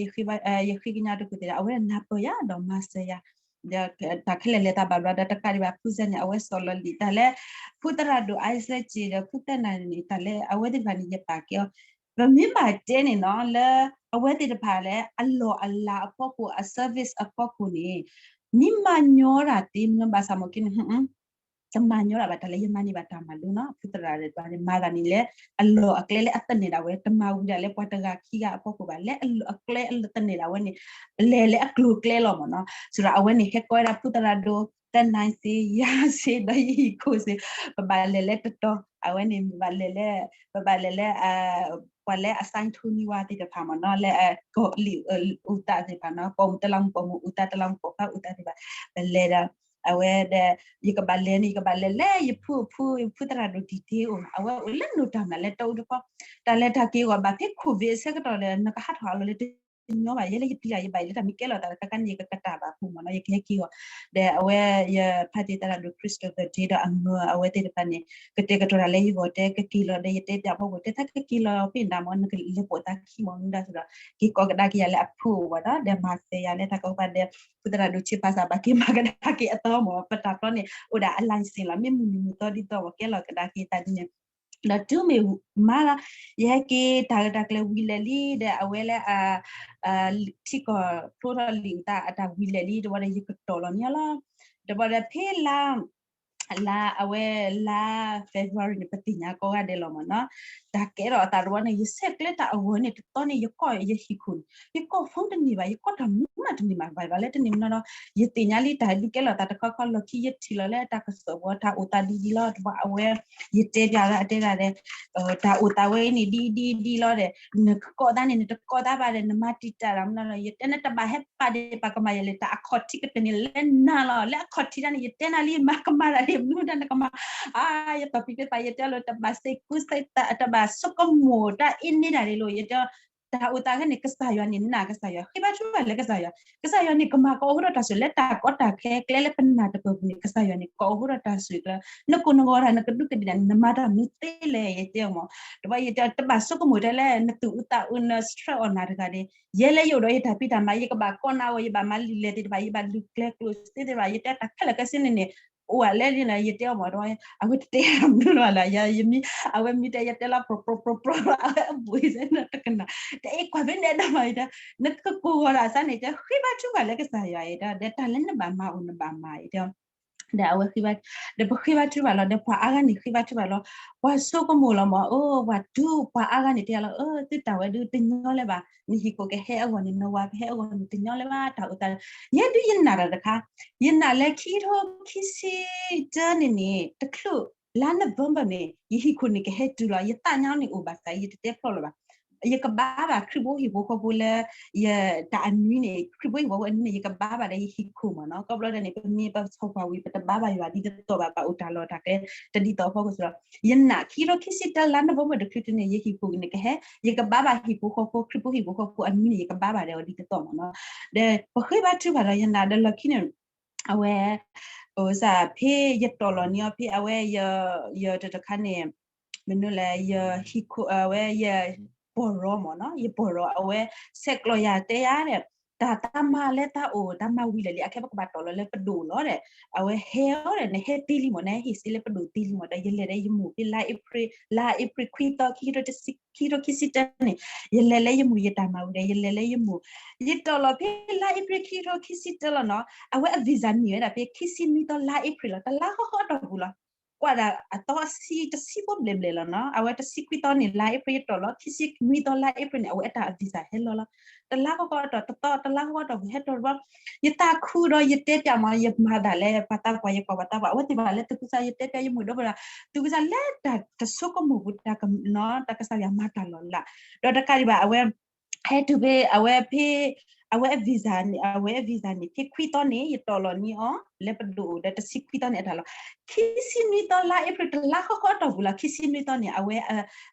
ယဃ့ကညးတၢ်ကသ့ၣ်ဒီး အဝဲဒၣ်နၢ်ပၢၢ်ယၤဒီးမၤစၢၤယၤ ဒီးတၢ်ခဲလၢာ်လဲၤသးဘၣ်ဘျီဒီး တကးဒံးဘၣ်ဖုစဲန့ၣ် အဝဲစီၤလီၤလံာ်တၢ်လၢ ဖုသရၣ်ဒိၣ် Isaac ဒီး ဖုသဲနၤန့ၣ် တၢ်လၢအဝဲသ့ၣ်တဖၣ်န့ၣ် ယပာ်ကဲအီၤ ပမ့ၢ်ဘၣ်တဲန့ၣ်နီၤ လၢအဝဲသ့ၣ်တဖၣ်လၢ အလီၢ်အလၤအဖီခိၣ် အ service အဖီခိၣ်န့ၣ် မ့ၢ်မၤညီတၢ်သ့မ့ၢ်ဘၣ်ဆၣ်မ့ၢ်က့န့ၣ် တမၤညီတၢ်ဘၣ် တၢ်လၢယမၤန့ၢ်ဘၣ်တၢ်မၤလိနီၤ ဖုသရၣ်ဒိၣ်တဖၣ်န့ၣ် မၤတၢ်န့ၣ်လၢ အလီၢ်အကျဲလၢအသန့ၤဒၣ်ဝဲ တမၤဝံၤဒၣ်လၢပှၤတဂၤခံဂၤအဖီခိၣ်ဘၣ် လၢအလီၢ်အကျဲအသန့ၤဒၣ်ဝဲန့ၣ် လဲၤလၢအကျိၤအကျဲလီၤမ့ၢ်နီၤ ဆိုတော့ အဝဲန့ၣ် ဟဲကိးဝဲဒၣ်ဖုသရၣ်ဒိၣ် သဲနၤစ့ ယၤစ့ ဒီးယဟံၣ်ခိၣ်စ့ ပဘၣ်လဲၤလၢတတီၤ အဝဲန့ၣ် ပဘၣ်လဲၤလၢ ပဘၣ်လဲၤလၢ ပှၤလၢအ sign ထူနံဝါသ့ၣ်တဖၣ်မ့ၢ်နီၤ လၢကီၢ်လံာ်အုၣ်သးသ့ၣ်တဖၣ်နီၤ ပိာ်မုၣ်တလးမူးပိာ်မုၣ်အုၣ်သး တလးမူးပိာ်ခွါအုၣ်သးသ့ၣ်တဖၣ် ပလဲၤဒီး အဝဲဒီး ယကဘၣ်လဲၤန့ၣ် ယကဘၣ်လဲၤလၢယဖုအဖု ယဖုသရၣ်ဒိၣ်တံၤသ့အိၣ် အဝဲအိၣ်လၢနိၣ်တၢ်မနုၤလၢတၢ်အူတခီ တၢ်လဲၤတၢ်က့ၤအဂီၢ် ဘၣ်ဖဲ COVID အဆၢကတီၢ်ဒီး နကဟးထီၣ်အလီၢ်လၢ တညီဘၣ် ယဲလၢယပျံၤတၢ်ယဘၣ်အံၤလၢတၢ်မ့ၢ်ကဲလီၤသးတခါခါန့ၣ် ယကကတၢၢ်ဘၣ်အဃိမ့ၢ်နီၤ ယကဟဲက့ၤအီၤ ဒီးအဝဲယဖါတံၢ်သရၣ်ဒိၣ် Christopher J ဒီးအမၢအဝဲသ့ၣ်တဖၣ်န့ၣ် ကတဲာ်ကတီၤတၢ်လၢယဂီၢ်တဲကက့ၤလီၤဒီး ယတဲပျးဖီခိၣ်တဲသးကက့ၤလီၤဖဲန့ၣ်မ့ၢ် နကလဲၤပိာ်သးခံမ့ၢ်မနုၤဒၣ်ဆိုဒီး က့ၤကိးကဒါက့ၤယၤလၢအဖုအိၣ်ဘၣ်ဒီး ဒီးမၤစၢၤယၤလၢတၢ်ကီဘၣ်ဒီး ဖုသရၣ်ဒိၣ်ဆံးပာ်စၢ် ဘၣ်က့ၤမၤကဒါက့ၤအသီမ့ၢ် ပတၢ်ဖျီန့ၣ် အိၣ်ဒၣ်အ license လီၤ မ့ၢ်မုၢ်နံၤမုၢ်သီဒ်သိးမ့ၢ် ကဲလီၤကဒါက့ၤသးဒ်န့ၣ် ဒီးတုၤမ့ၢ်မၤလီၤ ယဟဲက့ၤတၢ်ဂ့ၢ်တၢ်ကျဲၤဝံၤလဲၣ်လံ ဒီးအဝဲလၢ ထံကီၢ်ဖျိထီၣ်လံာ်အုၣ်သးအတၢ်ဝံၤလဲၣ်လံ တဘျီဒီးယကတီၢ်လီၤန့ၢ်အီၤလီၤ တဘျီဒီးဖဲလါ လါအဝဲလါ February န့ၣ် ပသ့ၣ်ညါကိးဂၤဒဲးလီၤမ့ၢ်နီၤ တၢ်ကဲထီၣ်အသးတဘျီန့ၣ် ယဆဲးကျဲတၢ်အဂီၢ်န့ၣ် တသီန့ၣ် ယကိးယဟံၣ်ခိၣ်န့ၣ် ယကိး phone တန့ၢ်ဘၣ် ယကိးတၢ်မနုၤမးတန့ၢ်ဘၣ် ဘၣ်လၢတန့ၢ်မ့ၢ်နီၤဒီး ယသ့ၣ်ညါလံတၢ်ဒုးကဲလီၤသးတခီခီလီၢ်ခံ ယထံၣ်လီၤလၢတၢ်ကစီၣ်ပူၤ တၢ်အိၣ်သးဒ်ဒ်လီၤ တဘျီအဝဲ ယတဲပျးလၢအတဲဒၣ်ဒီး တၢ်အိၣ်သးဝဲအံၤန့ၣ် ဒ်ဒ်ဒ်လီၤဒီး နကကိးသးန့ၣ် နတကိးသးဘၣ်ဒီး နမၤတံာ်တာ်တၢ်မနုၤလီၤ ယတဲနတဘၣ်ဟဲပာ်ဒ့ၣ်ပာ်ကမၣ်ယၤလဲၣ် တၢ်အခီၣ်ထံးကတၢၢ်န့ၣ် လဲၤနၤလီၤ လၢအခီၣ်ထံးတၢ်န့ၣ် ယတဲနၤလံ မၤကမၣ်တၢ်ဒ်မနုၤတၢ်နကမၣ် အါ ယသီၣ်ဖံးသ့သး ယတဲလီၤ တဘၣ်စ့ၢ်ကူစ့ၢ်သး တဘၣ်ဆိကမိၣ်တၢ်အ့န့ၢ်တၢ်ဒ်လဲၣ် ယတဲ တၢ်အိၣ်သးခဲန့ၣ် ကစၢ်ယွၤန့ၣ် နာ်ကစၢ်ယွၤ ဃ့ဘါထုကဖၣ်လၢကစၢ်ယွၤ ကစၢ်ယွၤန့ၣ် ကမၤကအီၣ်ဟိထီၣ်တၢ်ဆိၣ်ဂ့ၤလၢတၢ်ကီတၢ်ခဲကျဲလၢပနၢ်တပၢၢ်ပူၤန့ၣ် ကစၢ်ယွၤန့ၣ် ကအီၣ်ဟိထီၣ်တၢ်ဆိၣ်ဂ့ၤကျဲ နကိၢ်နဂီၤတၢ် နကဒူးကဒ့ၣ်တၢ်န့ၣ် နမၤတၢ်မနုၤသ့လဲၣ် ယတဲအီၤမး တဘျီယတဲ တဘၣ်ဆိကမိၣ်တဲလၢ နသူၣ်အုးသးအုး နstressအီၤနၤတဂၤန့ၣ် ယဲလၢယအိၣ်ဒီးယတၢ်ဖံးတၢ်မၤ ယကဘၣ်ကိးနၤအီၤ ယဘၣ်မၤလံာ်လဲၢ်သ့ၣ်တဖၣ် ယဘၣ်လူၤကျဲကျိၣ်စ့သ့ၣ်တဖၣ် ယတဲတၢ်ခဲလၢာ်ခဲဆ့န့ၣ်န့ၣ် အိၣ်ဝဲလဲၣ်န့ၣ် ယတဲအီၤမး တဘျီ အဝဲတတဲမနုၤလၢၤဘၣ်လၢ ယမံ အဝဲမံတဲ ယတဲလီၤ ပြီပြီပြီပြီ အဝဲအဘူးအံၤစဲနတကနၣ် တအဲၣ်ကွၢ်ဖဲန့ၣ်ဒီးမး ယတဲ နကကိၢ်ဂီၤတၢ်စၢ်န့ၣ် တဲဃ့ဘါထုကဖၣ်လၢကစၢ်ယွၤအံၤ ဒီးတၢ်လၢနဘၣ်မၤအိၣ် နဘၣ်မၤအံၤ ဒီးအဝဲဃ့ဘါ ဒီးပဃ့ဘါထုကဖၣ်လီၤ ဒီးပှၤအါဂၤန့ၣ်ဃ့ဘါထုကဖၣ်လီၤ ပှၤဆိကမိၣ်လီၤမး အိၣ် ပှၤတူၢ် ပှၤအါဂၤန့ၣ်တဲလီၤ အၢ သုတၢ်ဝဲဒုးတညီလၢၤဘၣ် နဟံၣ်ခိၣ်ကဟဲအဂီၢ်န့ၣ် နဝၤကဟဲအဂီၢ်န့ၣ် တညီလၢၤဘၣ် တၢ်အိၣ်သး ယဲဒုးယနာ်တၢ်တခါ ယနာ်လၢခံကထိခံဆံတၢန့ၣ်န့ၣ် တချုး လါ November န့ၣ် ယဟံၣ်ခိၣ်န့ၣ်ကဟဲတုၤလီၤ ယသးညါန့ၣ်အိၣ်ဘၣ်ဆၣ် ယတတဲဖျီလၢၤဘၣ် ယကဘါဘၣ်ခရံာ်ဖိဟံၣ်ဖိဃီဖိလၢ ယတၢ်အနွံန့ၣ် ခရံာ်ဖိဟံၣ်ဖိဃီဖိအနွံန့ၣ် ယကဘါဘၣ်ဒီးယဟံၣ်ခိၣ်မးနီၤ ခီဖျိဒ်န့ၣ် ပမ့ၢ်ပဆီၣ်ကွၢ်ဝံၤ ပတဘါဘၣ်ယွၤဒ်သိးဘၣ် ဘၣ်အိၣ်တၢ်လီၢ်တၢ်ကျဲ တဒ်သိးအဖီခိၣ်စ့ၢ်ကီး ယနာ်ခံကထိခံဆံတၢ လါ November တချုးတန့ၣ် ယဟံၣ်ခိၣ်န့ၣ်ကဟဲ ယကဘါဘၣ်ဟံၣ်ဖိဃီဖိ ခရံာ်ဖိဟံၣ်ဖိဃီဖိအနွံန့ၣ် ယကဘါဘၣ်ဒီးအီၤဒ်သိးမးနီၤ ဒီးပဃ့ဘါထုကဖၣ်ဒီးယနာ်ဒီးလီၢ်ခံန့ၣ် အဝဲ စၢ်ဖဲယတီၢ်လီၤန့ၢ်အီၤဖဲအဝဲ ယ ယတၢ်တခါန့ၣ် မနုၤလဲၣ် ယဟံၣ်ခိၣ် အဝဲယ ပီၢ်ရီမးနီၤ ယပီၢ်ရီအဝဲ ဆဲးကျိးယၤတဲယၤဒီး တၢ်တၢ်မၤလၢတၢ်အိၣ် တၢ်မၤဝံၤလၢာ်လံ အခဲပကဘၣ်တီၢ်လီၤလၢပဒိၣ်လီၤဒီး အဝဲဟဲအီၤဒီး နဟဲသ့လံမး နဟဲဟ့ၣ်စ့လၢပဒိၣ်သ့လံမး ဒီးယလဲၤဒီးယမိၢ်ဖဲလါအ့ဖြ့ၣ် လါအ့ဖြ့ၣ်ခွံသီ ခံကထိခံဆံတၢန့ၣ် ယလဲၤလၢယမိၢ်ယတၢ်မၤဝံၤဒီး ယလဲၤလၢယမိၢ် ယတီၢ်လီၤဖဲလါအ့ဖြ့ၣ်ခံကထိခံဆံတၢလီၤနီၤ အဝဲအ visa န့ၢ်ဝဲဒၣ်ဖဲခံဆံနွံသီလါအ့ဖြ့ၣ်လီၤ တလါဃီဃီအတီၢ်ပူၤလီၤ ကွၢ်ဒၣ်အသီဆံတဆံဖိဘျဲၣ်ဘျဲၣ်လီၤနီၤ အဝဲတဆံခွံသီန့ၣ် လါအ့ဖြ့ၣ်ယတီၢ်လီၤ ခံဆံနွံသီလါအ့ဖြ့ၣ်န့ၣ် အဝဲအတၢ် visa ဟဲလီၤလီၤ တလါဃီဃီအတီၢ် တသီ တလါဃီဃီအတီၢ်ပူၤ ဟဲတီၢ်တဘျီ ယသးခုဒီးယတဲပျးမး ယမၤသးလၢပှၤသးပှၢ် ယကွၢ်ပှၤသးပှၢ် အဝဲသ့ၣ်ဘၣ်လၢသုးခိၣ်စၢ် ယတဲပျးယမိၢ်ဒီးဝဲဒၣ် သုးခိၣ်စၢ်လၢတၢ်တဆိကမိၣ်ပူၤ တၢ်ကနီၤ တၢ်ကစၢ်ယွၤမၤတၢ်လီၤလး ဒီးတကးဒံးဘၣ် အဝဲ ဟဲတုၤဖဲ အဝဲဖဲ အဝဲအ visa န့ၣ် အဝဲအ visa န့ၣ် ဖဲခွံသီန့ၣ် ယတီၢ်လီၤန့ၢ်အီၤ လၢပဒိၣ်အိၣ်ဒီးတဆံခွံသီန့ၣ်အတၢ်လီၤ ခံဆံနွံသီလါအ့ဖြ့ၣ် တလါဃီဃီအတီၢ်ပူၤလီၤ ခံဆံနွံသီန့ၣ် အဝဲ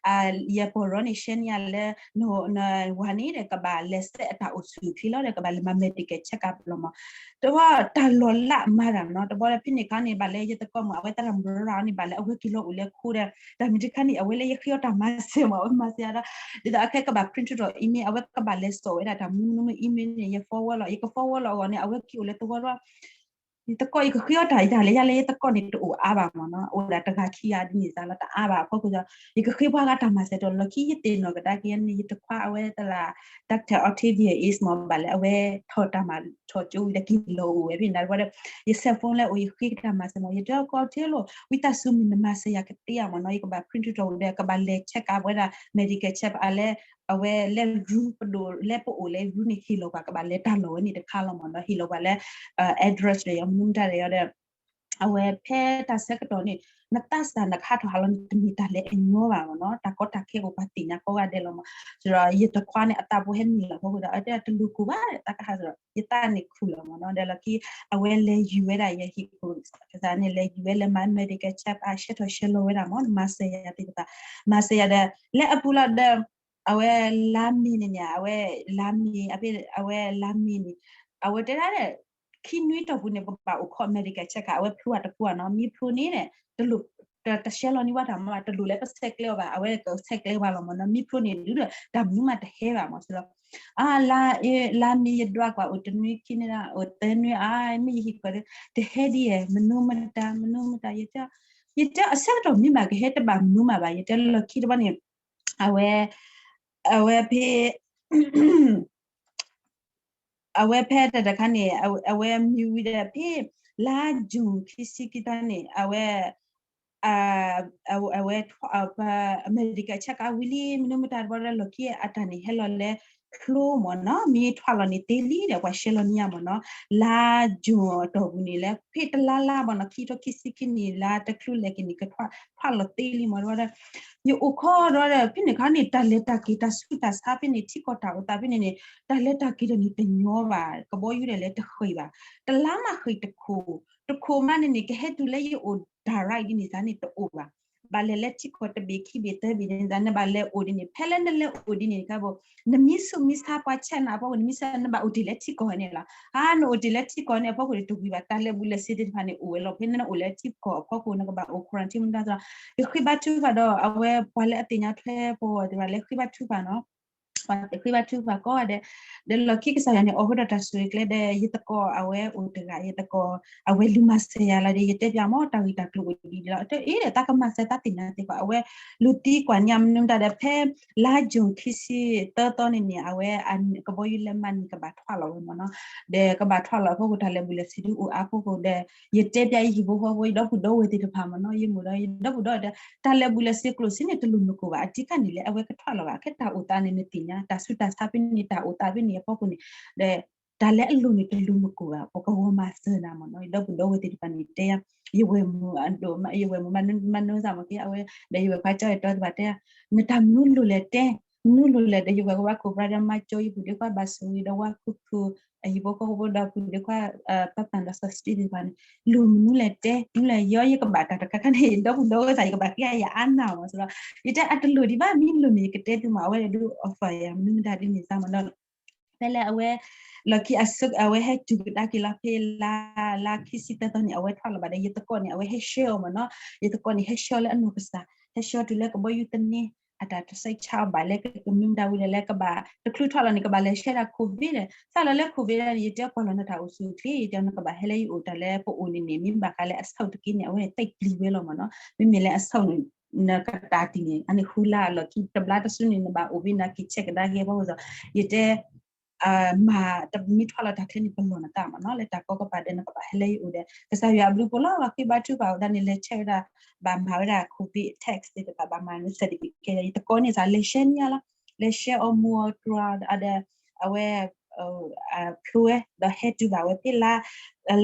ယပီၢ်ရီန့ၣ် ရှဲန့ၢ်ယၤလၢ နဝၤန့ၣ်ဒီး ကဘၣ်လဲၤဆဲးအတၢ်အိၣ်ဆူၣ်ချ့လီၤဒီး ကဘၣ်လဲၤမၤ medical check up လီၤမး တဘျီ တၢ်လီၤလးမၤတၢ်နီၤ တဘျီဒီးဖဲန့ၣ်ခါန့ၣ် ဘၣ်လၢယသကိးမုၣ် အဝဲသရၣ်မုၣ်ရၣ်န့ၣ် ဘၣ်လၢအဝဲက့ၤလီၤအိၣ်လၢခိဒီး တၢ်မ့ၢ်တခါန့ၣ် အဝဲလၢယဃ့အီၤတၢ်မၤစၢၤမး အဝဲမၤစၢၤယၤဒီး ဒ်သိးအခဲကဘၣ် print ထီၣ် email အဝဲကဘၣ်လဲၤစိာ်ဝဲဒၣ်တၢ်မနုၤမနုၤ email န့ၣ် ယ forward လီၤ ယက forward လီၤအဂီၢ်န့ၣ် အဝဲက့ၤအိၣ်လၢသဝီဒီး ယသကိး ယကဃ့အီၤတၢ် ယတၢ်လၢယၤလၢယသကိးန့ၣ် တအိၣ်အါဘၣ်မးနီၤ အိၣ်ဒၣ်တဂၤခံဂၤဒ်န့ၣ်စ့ၢ်လီၤ တအါဘၣ်အဖီခိၣ်ဒီး ယကဃ့ပှၤဂၤတၢ်မၤစၢၤဒီး လီၢ်ခံယသ့ၣ်နီၣ်ကဒါက့ၤန့ၣ် ယတခွါအဝဲသရၣ် Doctor Octavia East မး ဘၣ်လၢအဝဲထီၣ်တၢ်မၤထီၣ်ကၠိဝံၤဒီးက့ၤလီၤအိၣ်ဝဲဖဲန့ၣ်ဒီး ယ cell phone လၢအိၣ် ယဃ့ကတၢ်မၤစၢၤမး ယတဲအီၤ ကီၢ်ထံလိာ် ဝံသးစူၤမ့ၢ်နမၤစၢၤယၤကသ့ဧါမးနီၤ ယကဘၣ် print ထီၣ်ဝံၤဒီး ကဘၣ်လဲၤ check up ဝဲဒၣ် medical check up အလဲ အဝဲလၢ room ပဒိၣ် လၢပအိၣ်လၢ room န့ၣ် ဟ့ၣ်လီၤပှၤ ကဘၣ်လဲၤတၢ်လီၢ်ဝဲန့ၣ်တခါလီၤမးနီၤ ဟ့ၣ်လီၤပှၤလၢ address ဒီး ယမနုၤမတၤဒီး အဝဲဖဲတၢ်ဆၢကတီၢ်န့ၣ် နသးစၢ်နကဟးထီၣ်ဟးလီၤန့ၣ် တမ့ၢ်တၢ်လၢအညီဘၣ်မးနီၤ တၢ်ကီတၢ်ခဲအိၣ်ပှၤသ့ၣ်ညါကိးဂၤဒဲးလီၤမး ဒီးယတခွါန့ၣ် အသးဖိဟဲနုာ်လီၤအဖီခိၣ်ဒီး အတဲတလူၤကိၢ်ဘၣ် သးကဟးဒီး ယသးန့ၣ်ခူၣ်လီၤမးနီၤ ဒီးလီၢ်ခံ အဝဲလဲၤယံၤဝဲဒၣ်ယဟံၣ်ခိၣ် ကစၢ်န့ၣ် လဲၤယံၤဝဲလဲၤမၤ medical check up အရှဲထီၣ်ရှဲလီၤဝဲဒၣ်မး မၤစၢၤယၤသ့ၣ်တဖၣ် မၤစၢၤယၤဒီး လၢအပူၤလီၤဒီး အဝဲလါမ့ၤန့ၣ်န့ၣ် အဝဲလါမ့ၤ အဖဲ အဝဲလါမ့ၤန့ၣ် အဝဲတဲဒၣ် ခံနွံတီၢ်ပူၤန့ၣ် ပဘၣ်အိၣ်ခိး medical check အဝဲဖျိအတကွၢ်နီၤ မ့ၢ်ဖျိန့ၣ် တလိၣ် တ တဆှဲလီၤန့ၢ်ဝဲတၢ်မၤဘၣ် တလိၣ်လၢပဆဲးကျဲအီၤဘၣ် အဝဲကဆဲးကျဲဝဲလီၤမ့ၢ်နီၤ မ့ၢ်ဖျိန့ၣ် ဒုးဒီး တၢ်မနုၤမးတဟဲဘၣ်မ့ၢ်စ့ၢ်ကီး အါ လါ လါမ့ၤ ယဒွးကွၢ်အိၣ်တနွံခံနွံ အိၣ်သၢနွံ အါ မ့ၢ်ယဟံၣ်ကီၢ်ဒီး တဟဲဒ်အံၤ မနုၤမတၤ မနုၤမတၤ ယတဲ ယတဲအဆၢကတီၢ်မ့ၢ်ဘၣ်ကဟဲတဘၣ်မနုၤမးဘၣ် ယတဲလီၢ်ခံတဘျီန့ၣ် အဝဲ အဝဲဖဲ အဝဲဖဲတၢ်တခါန့ၣ် အဝဲမ့ၢ်ဝံၤဒီးဖဲ လါယူၤခံဆံခံသီန့ၣ် အဝဲ အဝဲ medical check ဝံၤလံ မနုၤမတၤတဘျီဒီးလီၢ်ခံအတၢ်န့ၣ် ဟဲလီၤလၢ ဖျိမ့ၢ်နီၤ မ့ၢ်ထွးလီၤန့ၣ်သ့လံဒီး ပှၤဆှဲလီၤန့ၢ်ယၤမ့ၢ်နီၤ လါယူၤအတီၢ်ပူၤန့ၣ် လၢဖဲတလါလါမ့ၢ်နီၤ ခံထိခံဆံခံနံၣ် လါတချုးလဲၤက့ၤန့ၣ် ကထွး ထွးလီၤသ့လံမ့ၢ်နီၤ ယအိၣ်ခိးဒီး ဖဲန့ၣ်ခါန့ၣ် တၢ်လဲၤတၢ်က့ၤ တၢ်ဆူးတၢ်ဆါဖဲန့ၣ် ထံကီၢ်တၢ်အိၣ်သးဖဲန့ၣ်န့ၣ် တၢ်လဲၤတၢ်က့ၤဒီးန့ၣ်တညီဘၣ် ကဘီယူၤဒီးလဲၤတဃ့ၢ်ဘၣ် တလါမးဃ့ၢ်တခိၣ် တခိၣ်မးန့ၣ်န့ၣ် ကဟဲတုၤလၢယအိၣ် direct ဒ်န့ၣ်သးန့ၣ်တအိၣ်ဘၣ် ဘၣ်လဲၤလၢထံကီၢ်တဘ့ၣ်ခံဘ့ၣ်သၢဘ့ၣ်န့ၣ်သး နဘၣ်လဲၤအိၣ်ဒ်န့ၣ် ဖဲလၢနလဲၤအိၣ်ဒ်န့ၣ်ခါဘိ နမ့ၢ်ဆူးမ့ၢ်ဆါပှၤဆဲးနၤအဖီခိၣ် နမ့ၢ်ဆါ နဘၣ်အိၣ်တ့ၢ်လၢထံကီၢ်န့ၣ်လီၤ အါ နအိၣ်တ့ၢ်လၢထံကီၢ်န့ၣ်အဖီခိၣ်န့ၣ် တဝံၤဘၣ် တၢ်လဲၤဘူးလဲၤဆ့သ့ၣ်တဖၣ်န့ၣ် အိၣ်ဝဲလီၤ ဖဲနအိၣ်လၢထံကီၢ်အဖီခိၣ် နကဘၣ်အိၣ် quarantine မတၤသီ ယဃ့ဘါထုကဖၣ်ဒီး အဝဲပှၤလၢအသ့ၣ်ညါထွဲပဝဲသ့ၣ်တဖၣ် လဲၤဃ့ဘါထုကဖၣ်နီၤ ပှၤဃ့ဘါထုကဖၣ်ကိးဂၤဒဲး ဒီးလီၢ်ခံကစၢ်ယွၤန့ၣ် အိၣ်ဃုာ်ဒီးတၢ်ဆိၣ်ဂ့ၤကျဲဒီး ယသကိးအဝဲအိၣ်တဂၤ ယသကိး အဝဲလူၤမၤစၢၤယၤလီၤဒီး ယတဲပၠးမ့ၢ် တၢ်ဂ့ၢ်တၢ်ကျိၤအိၣ်ဒ်ဒ်လီၤ တဲအ့ဒီး တၢ်ကမၤစၢၤတၢ်သ့ၣ်ညါသ့ၣ်ကီး အဝဲလူၤသံကွၢ်န့ၢ်မနုၤမတၤဒီး ဖဲလါယူၤခံဆံသၢသီန့ၣ်န့ၣ် အဝဲကဘီယူၤလဲၤမၤန့ၣ် ကဘၣ်ထွးလီၤဝဲမ့ၢ်နီၤ ဒီးကဘၣ်ထွးလီၤအဖီခိၣ် တၢ်လဲၤဘူးလဲၤဆ့ဒုးအိၣ်အါဖီခိၣ်ဒီး ယတဲပၠးယဟံၣ်ဖိဃီဖိ ယဒီပုၢ်ဒီဝဲၢ်သ့ၣ်တဖၣ်မ့ၢ်နီၤ ယမိၢ်ဒီး ယဒီပုၢ်ဒီဝဲၢ်ဒီး တၢ်လဲၤဘူးလဲၤဆ့ကျိၣ်စ့န့ၣ် တလိၣ်မုၢ်ကိၣ်ဘၣ် အဓိကန့ၣ်လၢ အဝဲကထွးလီၤဘၣ် ခဲတၢ်အိၣ်သးန့ၣ် နသ့ၣ်ညါ တၢ်ဆူးတၢ်ဆါဖဲန့ၣ် တၢ်အိၣ်သးဖဲန့ၣ်အဖီခိၣ်န့ၣ် ဒီး တၢ်လၢအလိၣ်န့ၣ် တလိၣ်မုၢ်ကိၣ်ဘၣ် ပကဂီၤမၤစၢၤနၤမ့ၢ်နီၤ ယဒီပုၢ်ဒီဝဲၢ်သ့ၣ်တဖၣ်န့ၣ် တဲယၤ ယဝဲၢ်မုၣ်အဒိၣ်မး ယဝဲၢ်မုၣ်မၤနၢၤသးမ့ၢ်က့ အဝဲ ဒီးယဝဲၢ်ခွါကၠီယတီသ့ၣ်တဖၣ်တဲယၤ နတၢ်မနုၤလိၣ်လဲၣ်တဲ မနုၤလိၣ်လဲၣ် ဒီးယဝဲၢ်ကဘၣ်ကိးပြၢဒီး မၤကၠီယပုၢ်ဒ့ခွါ ဘၣ်ဆိၣ်ဂ့ၤဒီးဝါခူခူ အဟံၣ်ဖိဃီဖိဒီးပုၢ်ဒ့ခွါ ပၢ်ပၢ်ဒီးစီၤစတံသ့ၣ်တဖၣ်န့ၣ် လိၣ်မနုၤလဲၣ်တဲ မနုၤလဲၣ် ယီယကဘၣ်တၢ်တခါခါန့ၣ် ဒီပုၢ်ဒီဝဲၢ်သ့ၣ် ယကဘၣ်ဃ့ယၤအါနၢ်မ့ၢ်စ့ၢ်ကီး ယတဲအတလိၣ်ဒံးဘၣ် မ့ၢ်လိၣ်န့ၣ် ယကတဲသုမ့ၢ် အဝဲဒၣ်ဒုး offer ယၤ မနုၤမတၤဒ်န့ၣ်သးမ့ၢ်နီၤ ဖဲလၢအဝဲ လီၢ်ခံအဆၢ အဝဲဟဲတုၤကဒါက့ၤလီၤဖဲလါ လါခံဆံသၢသီန့ၣ် အဝဲထွးလီၤဘၣ်ဒီး ယသကိးန့ၣ် အဝဲဟဲရှဲအီၤမ့ၢ်နီၤ ယသကိးန့ၣ် ဟဲရှဲအီၤလၢအနီၢ်ကစၢ် ဟဲရှဲအီၤတုၤလၢကဘီယူၤသန့ အတၢ်တစဲးဆါအီၤဘၣ်လၢကမနုၤမတၤဝံၤဒီးလၢကဘၣ် တချုးထွးလီၤန့ၣ် ကဘၣ်လဲၤရှဲဒၣ် covid ဒီး စးလီၤလၢ covid ဒီးန့ၣ် ယတဲပှၤလီၤနတၢ်အိၣ်ဆူၣ်ချ့ ယတဲနကဘၣ်ဟဲလၢယအိၣ်တၢ်လၢပအိၣ်န့ၣ်န့ၣ် မ့ၢ်ဘၣ်ဃးလၢအဆၢကတီၢ်တက့ၢ်န့ၣ် အဝဲန့ၣ် သိပ်းပျံၤဝဲလီၤမ့ၢ်နီၤ မ့မ့ၢ်လၢအဆၢန့ၣ် နကတၢ်တံၢ်န့ၣ် အန့ၣ်ဃုလါအလီၢ်ခံ တဘျီတစုန့ၣ် နဘၣ်အိၣ်ဘ့ၣ်နၤက့ၤ check ကဒါက့ၤအဖီခိၣ်ဒီး ယတဲ မၤတမ့ၢ်ထွးလီၤတၢ်ချ့န့ၣ် ပလီၢ်နသးမ့ၢ်နီၤ လၢတၢ်ကီကပၤဒီး နကဘၣ်ဟဲလၢယအိၣ်ဒီး ကစၢ်ယွၤအဘျုးအဖှိၣ်လီၤ ပှၤဃ့ဘါထုကဖၣ်အီၤဒၣ်န့ၣ် လဲၤဆဲးဝဲဒၣ် ဘၣ်မၤဝဲဒၣ် covid test သ့ၣ်တဖၣ် ဘၣ်မၤ certificate ဒီး ယသကိးန့ၣ်သး လဲၤရှဲန့ၢ်လီၤ လဲၤရှဲအီၤမူအီၤတြီဒီး အဝဲ ဖျိဝဲ ဒီးဟဲတုၤဘၣ်ဝဲဖဲလါ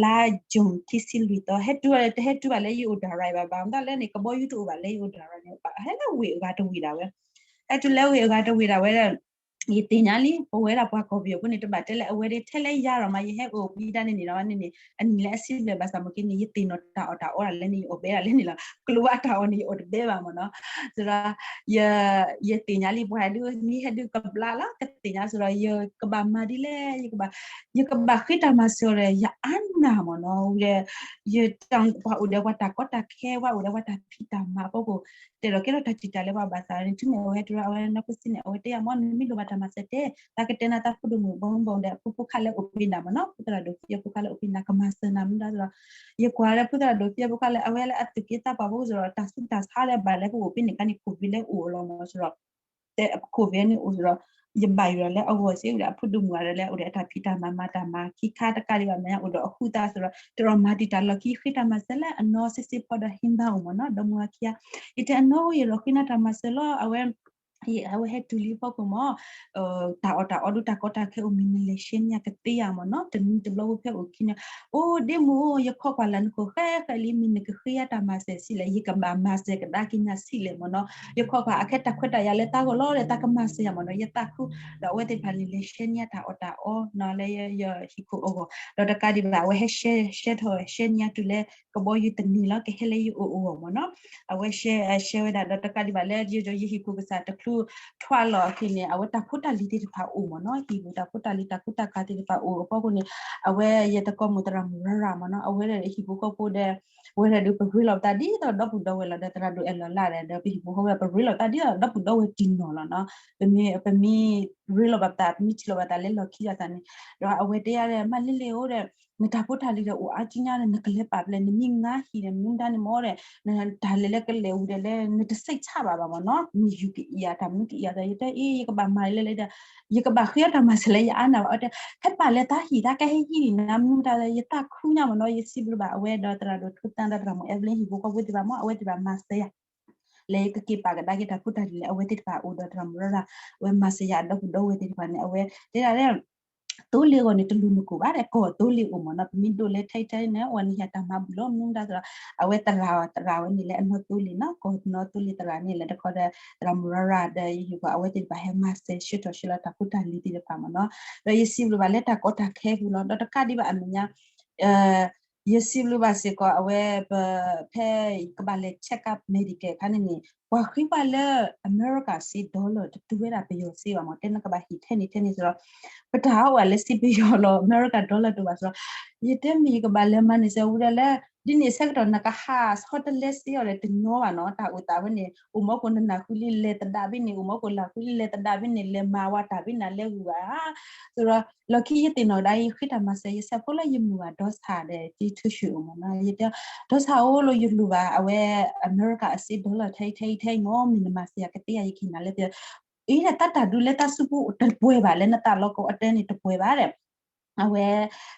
လါယူၤခံဆံလွံၢ်သီ ဟဲတုၤ တဟဲတုၤဘၣ်လၢယအိၣ် direct ဘၣ် ဘၣ်မတၤလဲၣ်န့ၣ် ကဘီယူၤတအိၣ်ဘၣ်လၢယအိၣ် direct န့ၣ် ဟဲလၢဝ့ၢ်အဂၤတဝ့ၢ်ဒၣ်ဝဲ ဟဲတုၤလၢဝ့ၢ်အဂၤတဝ့ၢ်ဒၣ်ဝဲဒီး ယသ့ၣ်ညါလံ ပဝဲဒၣ်ပှၤကီၢ်ပယီၤဖိန့ၣ် တဘၣ်တဲလၢအဝဲဒၣ်ထဲလၢယၤဒီးမး ယဟဲအိၣ်ဖဲဒၣ်န့ၣ်န့ၣ်ဒီးန့ၣ်န့ၣ် အနံၣ်လၢအဆံဘျဲၣ်ဘၣ်ဆၣ်မ့ၢ်က့န့ၣ် ယသ့ၣ်နီၣ်တၢ်အီၣ်တၢ်အီဒၣ်လဲၣ်န့ၣ် ယအီၣ်ဘဲဒၣ်လဲၣ်န့ၣ်လီၤ ကျိၤအတၢ်အီၣ်န့ၣ် ယအီၣ်တဘဲဘၣ်မ့ၢ်နီၤ ဆိုတော့ ယ ယသ့ၣ်ညါလံ ပှၤဒုးမ့ၢ်ဟဲဒုးကဘျါလီၤ ကသ့ၣ်ညါ ဆိုတော့ ယကဘၣ်မၤဒ်လဲၣ် ယကဘၣ် ယကဘၣ်ဃ့တၢ်မၤစၢၤဒီး ယအါနၢ်မ့ၢ်နီၤ ဝံၤဒီး ယတၢ်ပှၤအိၣ်ဒီးပှၤတၢ်ကီတၢ်ခဲ ပှၤအိၣ်ဒီးပှၤတၢ်ဖံးတၢ်မၤအဖီခိၣ် တဲဒီးကဲထီၣ်တၢ်စံးတၢ်လၢပှၤဘၣ်သးန့ၣ် တုၤမ့ၢ်အဝဲဟဲတုၤလၢအဝဲနီၢ်ကစံၣ်န့ၣ် အဝဲတဲယၤမ့ၢ် နမ့ၢ်လိၣ်ဘၣ်တၢ်မၤစၢၤတဲ သးကတဲနၤသးဖိဒိၣ်မုၣ်ဘီမုၢ်ဘီၣ်ဒီး အဖိဖိခါလၢအိၣ်ဖဲဒၣ်မ့ၢ်နီၤ ဖိသရၣ်ဒိၣ်ဖံအဖိခါလၢအိၣ်ဖဲဒၣ် ကမၤစၢၤနၤမ့ၢ်ဒၣ် ဆိုတော့ ယကွၢ်လၢဖိသရၣ်ဒိၣ်ဖံအဖိခါလၢ အဝဲလၢအသူၣ်က့သးပှၢ်ဖိ ဆိုတော့ တၢ်ဆူးတၢ်ဆါလၢဘၣ်လၢပအိၣ်ဖဲန့ၣ်ခါန့ၣ် covid လၢအိၣ်လီၤမ့ၢ် ဆိုတော့ တဲ covid န့ၣ်အိၣ် ဆိုတော့ ယဘၣ်ယွၤလၢအဂီၢ်စ့ၢ်ကီး အဖိဒိၣ်မုၣ်အဒီးလၢအိၣ်ဒီးအတၢ်ဖံးတၢ်မၤမၤတၢ်မၤ ခံခါတကးဒံးဘၣ် မ့ၢ်အိၣ်ဒီးအဃုသး ဆိုတော့ တရီမၤတံာ်တာ်လီၢ်ခံ ဃ့တၢ်မၤစၢၤလၢအနီၢ်စ့စ့ဖီဒီးဟ့ၣ်ဘါအိၣ်မ့ၢ်နီၤ ဒီမါဝၤခံဂၤ ယတဲအနီၢ်အိၣ် ယလီၤဃ့နၤတၢ်မၤစၢၤလီၤ အဝဲ အဝဲဟဲတုၤလံဖီခိၣ်မ့ၢ် တၢ်အီၣ်တၢ်အီဒုးတၢ်ကီတၢ်ခဲအိၣ်မ့ၢ် နလဲၤရှဲန့ၢ်ယၤကသ့ဧါမ့ၢ်နီၤ တနံၤတဘျီဖိဖဲအိၣ်ခံန့ၣ် အိၣ်ဒ့မုၣ်ဧၢ ယခီၣ်ကွၢ်လၢနခိၣ်ဃဲဃဲလံ မ့ၢ်နကဃ့ယၤတၢ်မၤစၢၤဆံးလဲၣ် ယကဘၣ်မၤစၢၤကဒါက့ၤနၤဆံးလဲၣ်မ့ၢ်နီၤ ယခီၣ်ကွၢ်အခဲတၢ်ခွဲးတၢ်ယာ်လၢသးဂီၢ်လီၤဒီး သးကမၤစၢၤယၤမ့ၢ်နီၤ ယသးခု ဒီးအဝဲသ့ၣ်တဖၣ်န့ၣ် လဲၤရှဲန့ၢ်ယၤတၢ်အီၣ်တၢ်အီနီၤလၢယဟံၣ်ခိၣ်အဂီၢ် ဒီးတကးဒံးဘၣ် အဝဲဟဲရှဲ ရှဲထီၣ်ရှဲန့ၢ်ယၤတုၤလၢ ကဘီယူၤသန့ၤလီၤ ကဟဲလၢယအိၣ်အဂီၢ်မ့ၢ်နီၤ အဝဲရှဲ ရှဲဝဲဒၣ် ဒီးတကးဒံးဘၣ်လၢယ ယဟံၣ်ခိၣ်ကစၢ်တချုး ထွါလီၤအဃိန့ၣ် အဝဲတၢ်ဖိတၢ်လံၤသ့ၣ်တဖၣ်အိၣ်မ့ၢ်နီၤ, ဟံၣ်ပူၤတၢ်ဖိတၢ်လံၤတၢ်ကူတၢ်ကၤသ့ၣ်တဖၣ်အိၣ်အဖီခိၣ်န့ၣ် အဝဲယတကိးမုၣ်သရၣ်မုၣ်ရၤရၤမ့ၢ်နီၤ, အဝဲဒၣ်ဟံၣ်ဖိဃီဖိဒီး ဝဲဒၣ်ဒုးပရ့လိာ်ပသးဒ်သိးဒီပုၢ်ဒီဝဲၢ်လီၤ, ဒီးသရၣ်ဒိၣ်အဲၣ်လီၤလၢ်ဒီး ဒီးပဟံၣ်ဖိဃီဖိပရ့လိာ်သးဒ်သိးဒီပုၢ်ဒီဝဲၢ်တံၢ်နီၢ်လီၤနီၤ, ပမ့ၢ် ပမ့ၢ်ရ့လိာ်ဘၣ်ပသး ပမ့ၢ်ထံၣ်လိာ်ဘၣ်သးလၢလီၢ်ခံအသးန့ၣ်, ဒီးအဝဲတဲယၤဒီး မၤလ့လ့ၣ်ဧၢဒီး နတၢ်ဖိတၢ်လံၤဒီးအိၣ်အါကံညါဒီး နကလဲၤပာ်ဖျါ နမ့ၢ်ငါဟံၣ်ဒီး မနုၤမတၤန့ၣ်မ့ၢ်ဒီး နတၢ်လဲၤလၢကလဲၤဝံၤဒီးလၢ နတစိတ်ချပါဘူးမ့ၢ်နီၤ, မ့ၢ်ယူၤကအံၤအတၢ်မနုၤကအံၤအသး ယတဲအ့ ယကဘၣ်မၤလၢလၢဒီး ယကဘၣ်ဃ့အီၣ်တၢ်မၤစၢၤလၢယအါနၢ်ဘၣ်, အတဲ ဟဲပာ်လၢတၢ်ဟံၣ်တၢ်ကဟဲဟံၣ်န့ၣ် မနုၤမတၤဒီး ယသးခုညါမ့ၢ်နီၤ, ယစံးဘျုးဘၣ်အဝဲဒီးသရၣ်ဒိၣ်ထူသၣ်ဒီးသရၣ်မုၣ်အဲဘလ့ဟံၣ်ဖိဃီဖိသ့ၣ်တဖၣ်မ့ၢ် အဝဲသ့ၣ်တဖၣ်မၤစၢၤယၤ လၢယကက့ၤပာ်ကဒါက့ၤတၢ်ဖိတၢ်လံၤလၢအဝဲသ့ၣ်တဖၣ်အအိၣ်ဒီးသရၣ်မုၣ်ရၤရၤ, အဝဲမၤစၢၤယၤအဒီပုၢ်ဒီဝဲၢ်သ့ၣ်တဖၣ်န့ၣ် အဝဲတဲဒၣ်လၢ သိလ့ၣ်အဂီၢ်န့ၣ် တလူၤနကိာ်ဘၣ်ဒီး ကီၢ်သိလ့ၣ်အိၣ်မ့ၢ်နီၤ, ပမ့ၢ်ဒိးလဲထဲထဲန့ၣ် အဝဲန့ၣ်ဟဲတၢ်မၤဘူၣ်လီၤ မနုၤမတၤသရၣ်, အဝဲသရၣ်သရၣ်ဝဲန့ၣ်လၢအနီၢ်သိလ့ၣ်နီၤ, ကီၢ်နီၢ်သိလ့ၣ်သရၣ်န့ၣ် လၢတခီဒီးသရၣ်မုၣ်ရၤရၤဒီး ယဟံၣ်ပှၤအဝဲသ့ၣ်တဖၣ်ဟဲမၤစၢၤဆှၢထီၣ်ဆှၢလီၤတၢ်ဖိတၢ်လံၤသ့ၣ်တဖၣ်မ့ၢ်နီၤ, ဒီးယစံးဘျုးဘၣ်လၢတၢ်ကီတၢ်ခဲပူၤလီၤ, ဒီးတကးဒံးဘၣ်အမဲာ်ညါ ယစံးဘျုးဘၣ်စ့ၢ်ကီး အဝဲ ပ ဖဲကဘၣ်လဲၤ check up medical အခါန့ၣ်န့ၣ် ပှၤဃ့ဘၣ်လၢ အမဲရကၤစ့ dollar တတုၤဝဲဒၣ်ပယီၤစ့ဘၣ်မ့ၢ် တဲနကဘၣ်ဟံၣ်ထဲန့ၣ်ထဲန့ၣ်စ့ၢ်ကီး, ပတၢ်ဟးအိၣ်လၢစ့ပယီၤလီၤ အမဲရကၤ dollar တအိၣ်ဘၣ်စ့ၢ်ကီး, ယတဲမ့ၢ်ယကဘၣ်လဲၤမၤန့ၢ်စ့ၢ်ကီးဝံၤဒီးလၢ ဒ်န့ၣ်ဆၢကတီၢ်နကဟးဆီတလဲစ့အီၤဒီးတညီဘၣ်နီၤ, တၢ်အိၣ်သးဝဲန့ၣ် အိၣ်မ့ၢ်အိၣ်ကိးနနၢ်ဃုလံလဲၤသဒၣ်ဘ့ၣ်န့ၣ် အိၣ်မ့ၢ်အိၣ်ကိးလၢ်ဃုလံလဲၤသဒၣ်ဘ့ၣ်န့ၣ် လဲၤမၤဝဲတၢ်ဘ့ၣ်နၤလဲၤဂုၤဘၣ်ဧါ, စ့ၢ်ကီး လီၢ်ခံယသ့ၣ်နီၣ်ကဒါ ယဃ့တၢ်မၤစၢၤ ယဆဲးဖိလၢယမုၢ်ဘၣ် ဒီစၢ်ဒီး တံထူၣ်ၡူၣ်အိၣ်မ့ၢ်နီၤ, ယတဲ ဒီစၢ်ဧၢ လၢယလိၣ်ဘၣ် အဝဲ အမဲရကၤအစ့ dollar ထဲထဲထဲမ့ၢ် မ့ၢ်နမၤစၢၤယၤကသ့ဧါ ယကဟ့ၣ်နၤလၢ အ့ တၢ်တၢ်ဒုးလၢတၢ်စုပူၤတပှဲၤဘၣ် လၢနတၢ်လီၢ်ကီအတၢ်န့ၣ်တပှဲၤဘၣ်ဒီး အဝဲ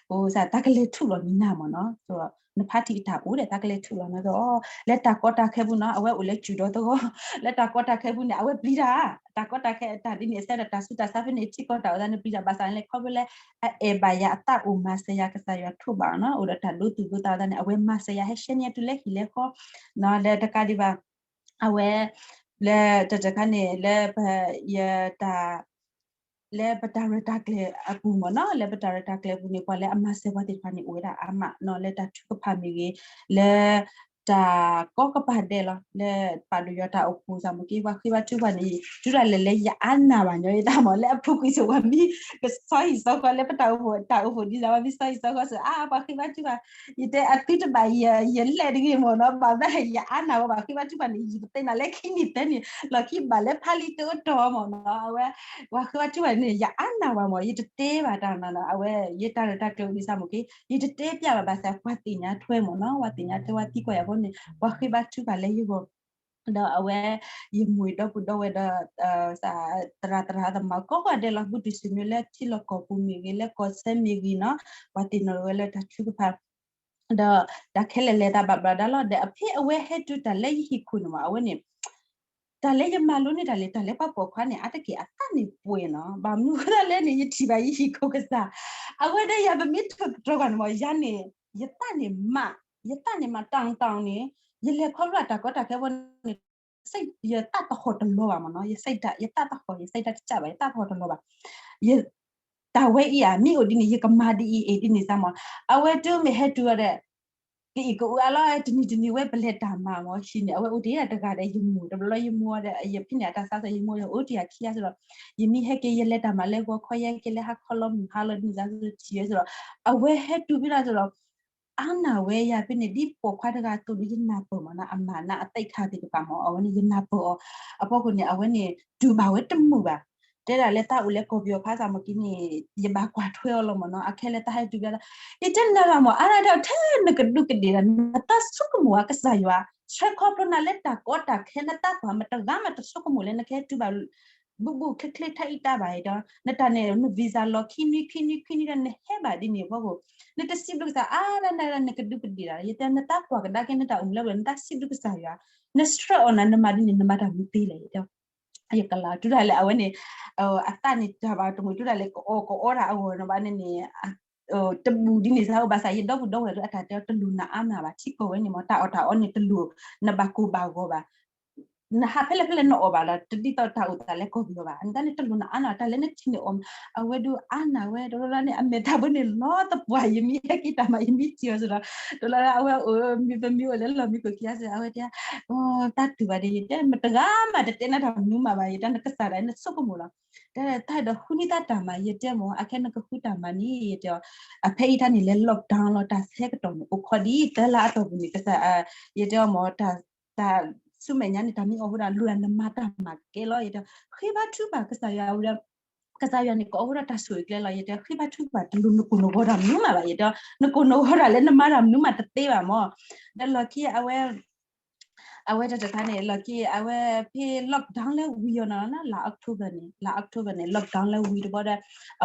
တၢ်ကလဲၤထူၣ်လီၤနံၤနၤမ့ၢ်နီၤ, နဖါတံၢ်အတၢ်အိၣ်ဒီး တၢ်ကလဲၤထူၣ်လီၤနၤဒီး လၢတၢ်ကီတၢ်ခဲပူၤနီၤ အဝဲအိၣ်လၢစူၢ်ဒီသဝီ, လၢတၢ်ကီတၢ်ခဲပူၤန့ၣ် အဝဲပျံၤတၢ်, တၢ်ကီတၢ်ခဲတၢ်ဒ်န့ၣ် အစဲဒီးတၢ်ဆူးတၢ်ဆါဖဲန့ၣ် ထံကီၢ်တၢ်အိၣ်သးန့ၣ် ပျံၤတၢ်ဘၣ်ဆၣ်န့ၣ် ခီဖျိလၢ အအဲၣ်ဘၣ်ယၤအသးအိၣ်မၤစၢၤယၤ ကစၢ်ယွၤထိးဘၣ်အီၤနီၤ, အိၣ်ဒီးတၢ်ဒိသူၣ်ဒိသးအသးန့ၣ် အဝဲမၤစၢၤယၤ ဟဲရှဲန့ၢ်အတုၤလၢဟံၣ်လၢဃီ, လၢတကးဒံးဘၣ် အဝဲ လၢတၢ်တခါန့ၣ် လၢပ ယတၢ် လၢပတၢ်ရဲၣ်တၢ်ကျဲၤအပူၤမ့ၢ်နီၤ, လၢပတၢ်ရဲၣ်တၢ်ကျဲၤအပူၤန့ၣ် ပှၤလၢအမၤစၢၤပှၤသ့ၣ်တဖၣ်န့ၣ် အိၣ်ဝဲဒၣ်အါမးနီၤ, လၢတၢ်ထုကဖၣ်မ့ၢ်ဂ့ၤ, လၢ တၢ်ကိးကပၤဒဲးလီၤ, လၢပာ်ဒိၣ်ယွၤတၢ်အိၣ်ဖှိၣ်သးမ့ၢ်က့ ပှၤဃ့ဘါထုကဖၣ်န့ၣ် တုၤဒၣ်လဲာ်လၢယအါနၢ်ဘၣ်ညီယတၢ်မ့ၢ် လၢအပူၤကွံာ်ဆိးပှၤမံ ကဆီဟံၣ်ဆီဃီ လၢပတၢ်အိၣ်ဖှိၣ် တၢ်အိၣ်ဖှိၣ်ဒ်သိးပှၤမံဆီဟံၣ်ဆီဃီဆိး အါ ပှၤဃ့ဘါထုကဖၣ် ယတဲအသုတဘၣ်ယဲ ယလဲၣ်တဂ့ၤမ့ၢ်နီၤ, ဘၣ်သးယအါနၢ်ဝဲ ပှၤဃ့ဘါထုကဖၣ်န့ၣ် ယကတဲနၤလၢခံနံၤသၢနံၤ လီၢ်ခံဘၣ်လၢဖးလံတအိၣ်တီမ့ၢ်နီၤ, အဝဲ ပှၤဃ့ဘါထုကဖၣ်န့ၣ် ယအါနၢ်ဝဲမ့ၢ် ယတတဲဘၣ်တၢ်နီၤနီၤ, အဝဲ ယတၢ်ရဲၣ်တၢ်ကျဲၤအိၣ်ဒံးစၢ်မ့ၢ်က့ ယတတဲပျးဘၣ်ဘၣ်ဆၣ် ပှၤသ့ၣ်ညါထွဲမ့ၢ်နီၤ, ပှၤသ့ၣ်ညါထွဲ ပှၤသံကွၢ်ယၤဖိန့ၣ် ပှၤဃ့ဘါထုကဖၣ်လၢယဂီၢ် ဒီးအဝဲ ယမိၢ်ဒီပုၢ်ဒီဝဲၢ်ဒီး သရၣ်သရၣ်သမါကိးဂၤဒဲးလီၤ, ဘူးတုၤဆူညါလၢထံလီၢ်ကီၢ်ပူၤမ့ၢ်ဂ့ၤ လၢကီၢ်စဲမ့ၢ်ဂ့ၤနီၤ, ပှၤသ့ၣ်နီၣ်ဝဲလၢတၢ်ထုကဖၣ် ဒီးတၢ်ခဲလၢာ်လဲၤသးဘၣ်ဘျီဒၣ်လီၤ, ဒီးအဖဲအဝဲဟဲတုၤတၢ်လၢယဟံၣ်ခိၣ်န့ၣ်မ့ၢ် အဝဲန့ၣ် တၢ်လၢယမၤလိန့ၢ်တၢ်လၢ တၢ်လၢပှၤပိာ်ခွါန့ၣ် အါတက့ၢ်အသးန့ၣ်ပှဲၤနီၤ, ဘၣ်မနုၤအဃိသတးလဲၣ်န့ၣ် ယထံၣ်ဘၣ်ယဟံၣ်ခိၣ်ကစၢ်, အဝဲဒၣ်ယၤပမ့ၢ်ထိၣ်သတြီၤဘၣ်န့ၣ်မ့ၢ် ယၤန့ၣ် ယသးန့ၣ်မး, ယသးန့ၣ်မး တၢ်တၢ်န့ၣ် ယလဲၤခီဖျိတၢ်ကီတၢ်ခဲဘိန့ၣ် ယသးသဟီၣ်တလီၤဘၣ်မ့ၢ်နီၤ, ယသးသဟီၣ် ယစဲးတၢ်တစၢ်ဘၣ် ယသးသဟီၣ်တလီၤဘၣ်, တၢ်ဝဲအံၤဧါ မ့ၢ်အိၣ်ဒ်န့ၣ် ယကမၤဒ်အံၤအံၤဒ်န့ၣ်စ့ၢ်မ့ၢ်, အဝဲတုၤမ့ၢ်ဟဲတုၤအီၤဒီး ကအံၣ်ကအုအါလီၤ တနံၤတနံၤဝဲပလဲၤတၢ်မၤမ့ၢ် ဟံၣ်န့ၣ် အဝဲအိၣ်တ့ၢ်တဂၤဒီး ယမိၢ်တဘျီလၢယမိၢ်ဒီး ယဖဲန့ၣ်အတၢ်ဆါစၢ် ယမိၢ်အိၣ်တ့ၢ်အခံဂၤစ့ၢ်ဒီး ယမ့ၢ်ဟဲက့ၤ ယလဲၤတၢ်မၤလၢဂီၤခီ ယဟဲက့ၤလၢဟါခီလီၤမုၢ်ဟါလီၤဒ်န့ၣ်စ့ၢ်ဒီး အဝဲဟဲတုၤဖဲဒၣ်စ့ၢ်ဒီး အါနၢ်ဝဲယၤဖဲန့ၣ် ဒ်ပိာ်ခွါတဂၤအသိးန့ၣ် ယနၢ်ပၢၢ်မ့ၢ်နီၤ အမၤနးအသးခါသ့ၣ်တဖၣ်မ့ၢ် အဝဲန့ၣ် ယနၢ်ပၢၢ်အီၤ, အဖီခိၣ်န့ၣ် အဝဲန့ၣ် တူၢ်ဘၣ်ဝဲတမုာ်ဘၣ်, တဲဒၣ်လၢတၢ်အိၣ်လၢကီၢ်ပယီၤခါစ့ၢ်မ့ၢ်က့န့ၣ် ယဘၣ်ကွၢ်ထွဲအီၤလီၤမ့ၢ်နီၤ အခဲလၢာ်တၢ်ဟဲတုၤဘၣ်, ယတဲနၤဘၣ်မ့ၢ် အါဒၣ်ထဲနကဒူးကဒ့ၣ်ဒီး နတၢ်ဆိကမိၣ်အကစၢ်ယွၤ ဆှၢခီဖျိနၤလၢတၢ်ကီတၢ်ခဲ နတၢ်ကွၢ်မတဂၤမးတဆိကမိၣ်လၢနကဟဲတုၤဘၣ် ဘူးဘူးချ့ချ့ထဲအံၤတၢ်ဘၣ်ဒီး နတၢ်န့ၣ် န visa လီၢ်ခံနွံခံနွံခံနွံဒီး နဟဲဘၣ်ဒ်န့ၣ်အဖီခိၣ် နတစံးဘျုးကစၢ် အါဒၣ်နၤဒၣ်နကဒူးကဒ့ၣ်ဒီး ယတဲနတၢ်ကွၢ်ကဒါက့ၤနတၢ်အိၣ်မူလၢပှဲၤ နတၢ်စံးဘျုးကစၢ်ယွၤ နဆှၢအီၤနၤ နမၤဒ်န့ၣ် နမၤတၢ်မူသ့လဲၣ် ယတဲ ယကလၤတုၤဒၣ်လဲာ်အဝဲန့ၣ် အသးန့ၣ်တၢ်ဘၣ်တမုာ်တုၤဒၣ်လဲာ် ကအီၣ်ကအီတၢ်အဂီၢ်န့ၣ်ဘၣ်န့ၣ်န့ၣ် တဘူးဒ်န့ၣ်စ့ၢ် ဘၣ်ဆၣ်ယဒီပုၢ်ဒီဝဲၢ်လၢအတၢ်တဲအီၤတလိၣ်နၤအါမးဘၣ် ထံကီၢ်ဝဲန့ၣ်မ့ၢ် တၢ်အီၣ်တၢ်အီန့ၣ်တလိၣ် နဘၣ်ကိၢ်ဘၣ်ဂီၤဘၣ် နဟးဖဲလဲၣ်ဖဲလဲၣ်နအီၣ်ဘၣ်ဒီး တဒ်သိးတၢ်အိၣ်သးလၢကီၢ်ပယီၤဘၣ်. နတၢ်န့ၣ်တလိၣ်နအါန့ၢ် တၢ်လၢနထံၣ်န့ၣ်အီၣ် အဝဲဒုးအါန့ၢ်ဝဲ တဘျီဘျီန့ၣ် အမဲာ်တၢ်ဖိန့ၣ်လီၤသပှၢ် ယမ့ၢ်ဟဲက့ၤတၢ်မၤ ယမ့ၢ်ထံၣ်အီၤစ့ၢ်ဒီး တဘျီဘျီအဝဲအိၣ်မ့ၢ်ပမ့ၢ်အိၣ်လၢလီၢ်မံခိၣ်ခံဂၤစ့ၢ် အဝဲတဲ တၢ်တူၢ်ဘၣ်ဒီး ယတဲ မတဂၤမးတတဲနၤတၢ်မနုၤမးဘၣ် ယတဲနကစၢ်ဒၣ်နဆိကမိၣ်လီၤ. တၢ်ဒီးဃုန့ၢ်တၢ်တၢ်မၤ ယတဲမ့ၢ် အခဲနကဃုတၢ်မၤန့ၣ် ယတဲအီၤ အဖဲအံၤတၢ်န့ၣ်လဲၤ lockdown လီၤ တၢ်ဆဲကတီၢ်န့ၣ် အိၣ်ခိးဒ်သၢလါအတီၢ်ပူၤန့ၣ် ကစၢ် ယတဲအီၤမ့ၢ် တၢ် တၢ်ဆူမဲာ်ညါန့ၣ် တၢ်မ့ၢ်အိၣ်ဝဲဒၣ်လိၣ်ဒၣ်နမၤတၢ်မၤကဲလီၤ ယတဲ ဃ့ဘါထုကဖၣ်ကစၢ်ယွၤဝံၤဒီး ကစၢ်ယွၤန့ၣ် ကအိၣ်ဝဲဒၣ်တၢ်ဆိၣ်ဂ့ၤကျဲလီၤ ယတဲ ဃ့ဘါထုကဖၣ် တလိၣ်နကိၢ်နဂီၤတၢ်မနုၤမးဘၣ် ယတဲ နကိၢ်နဂီၤတၢ်လၢနမၤတၢ်မနုၤမးတသ့ဘၣ်မ့ၢ် ဒီးလီၢ်ခံအဝဲ အဝဲတၢ်တခါန့ၣ် လီၢ်ခံအဝဲဖဲ lockdown လၢဝံၤအီၤနီၤ လါ October န့ၣ် လါ October န့ၣ် lockdown လၢဝံၤတ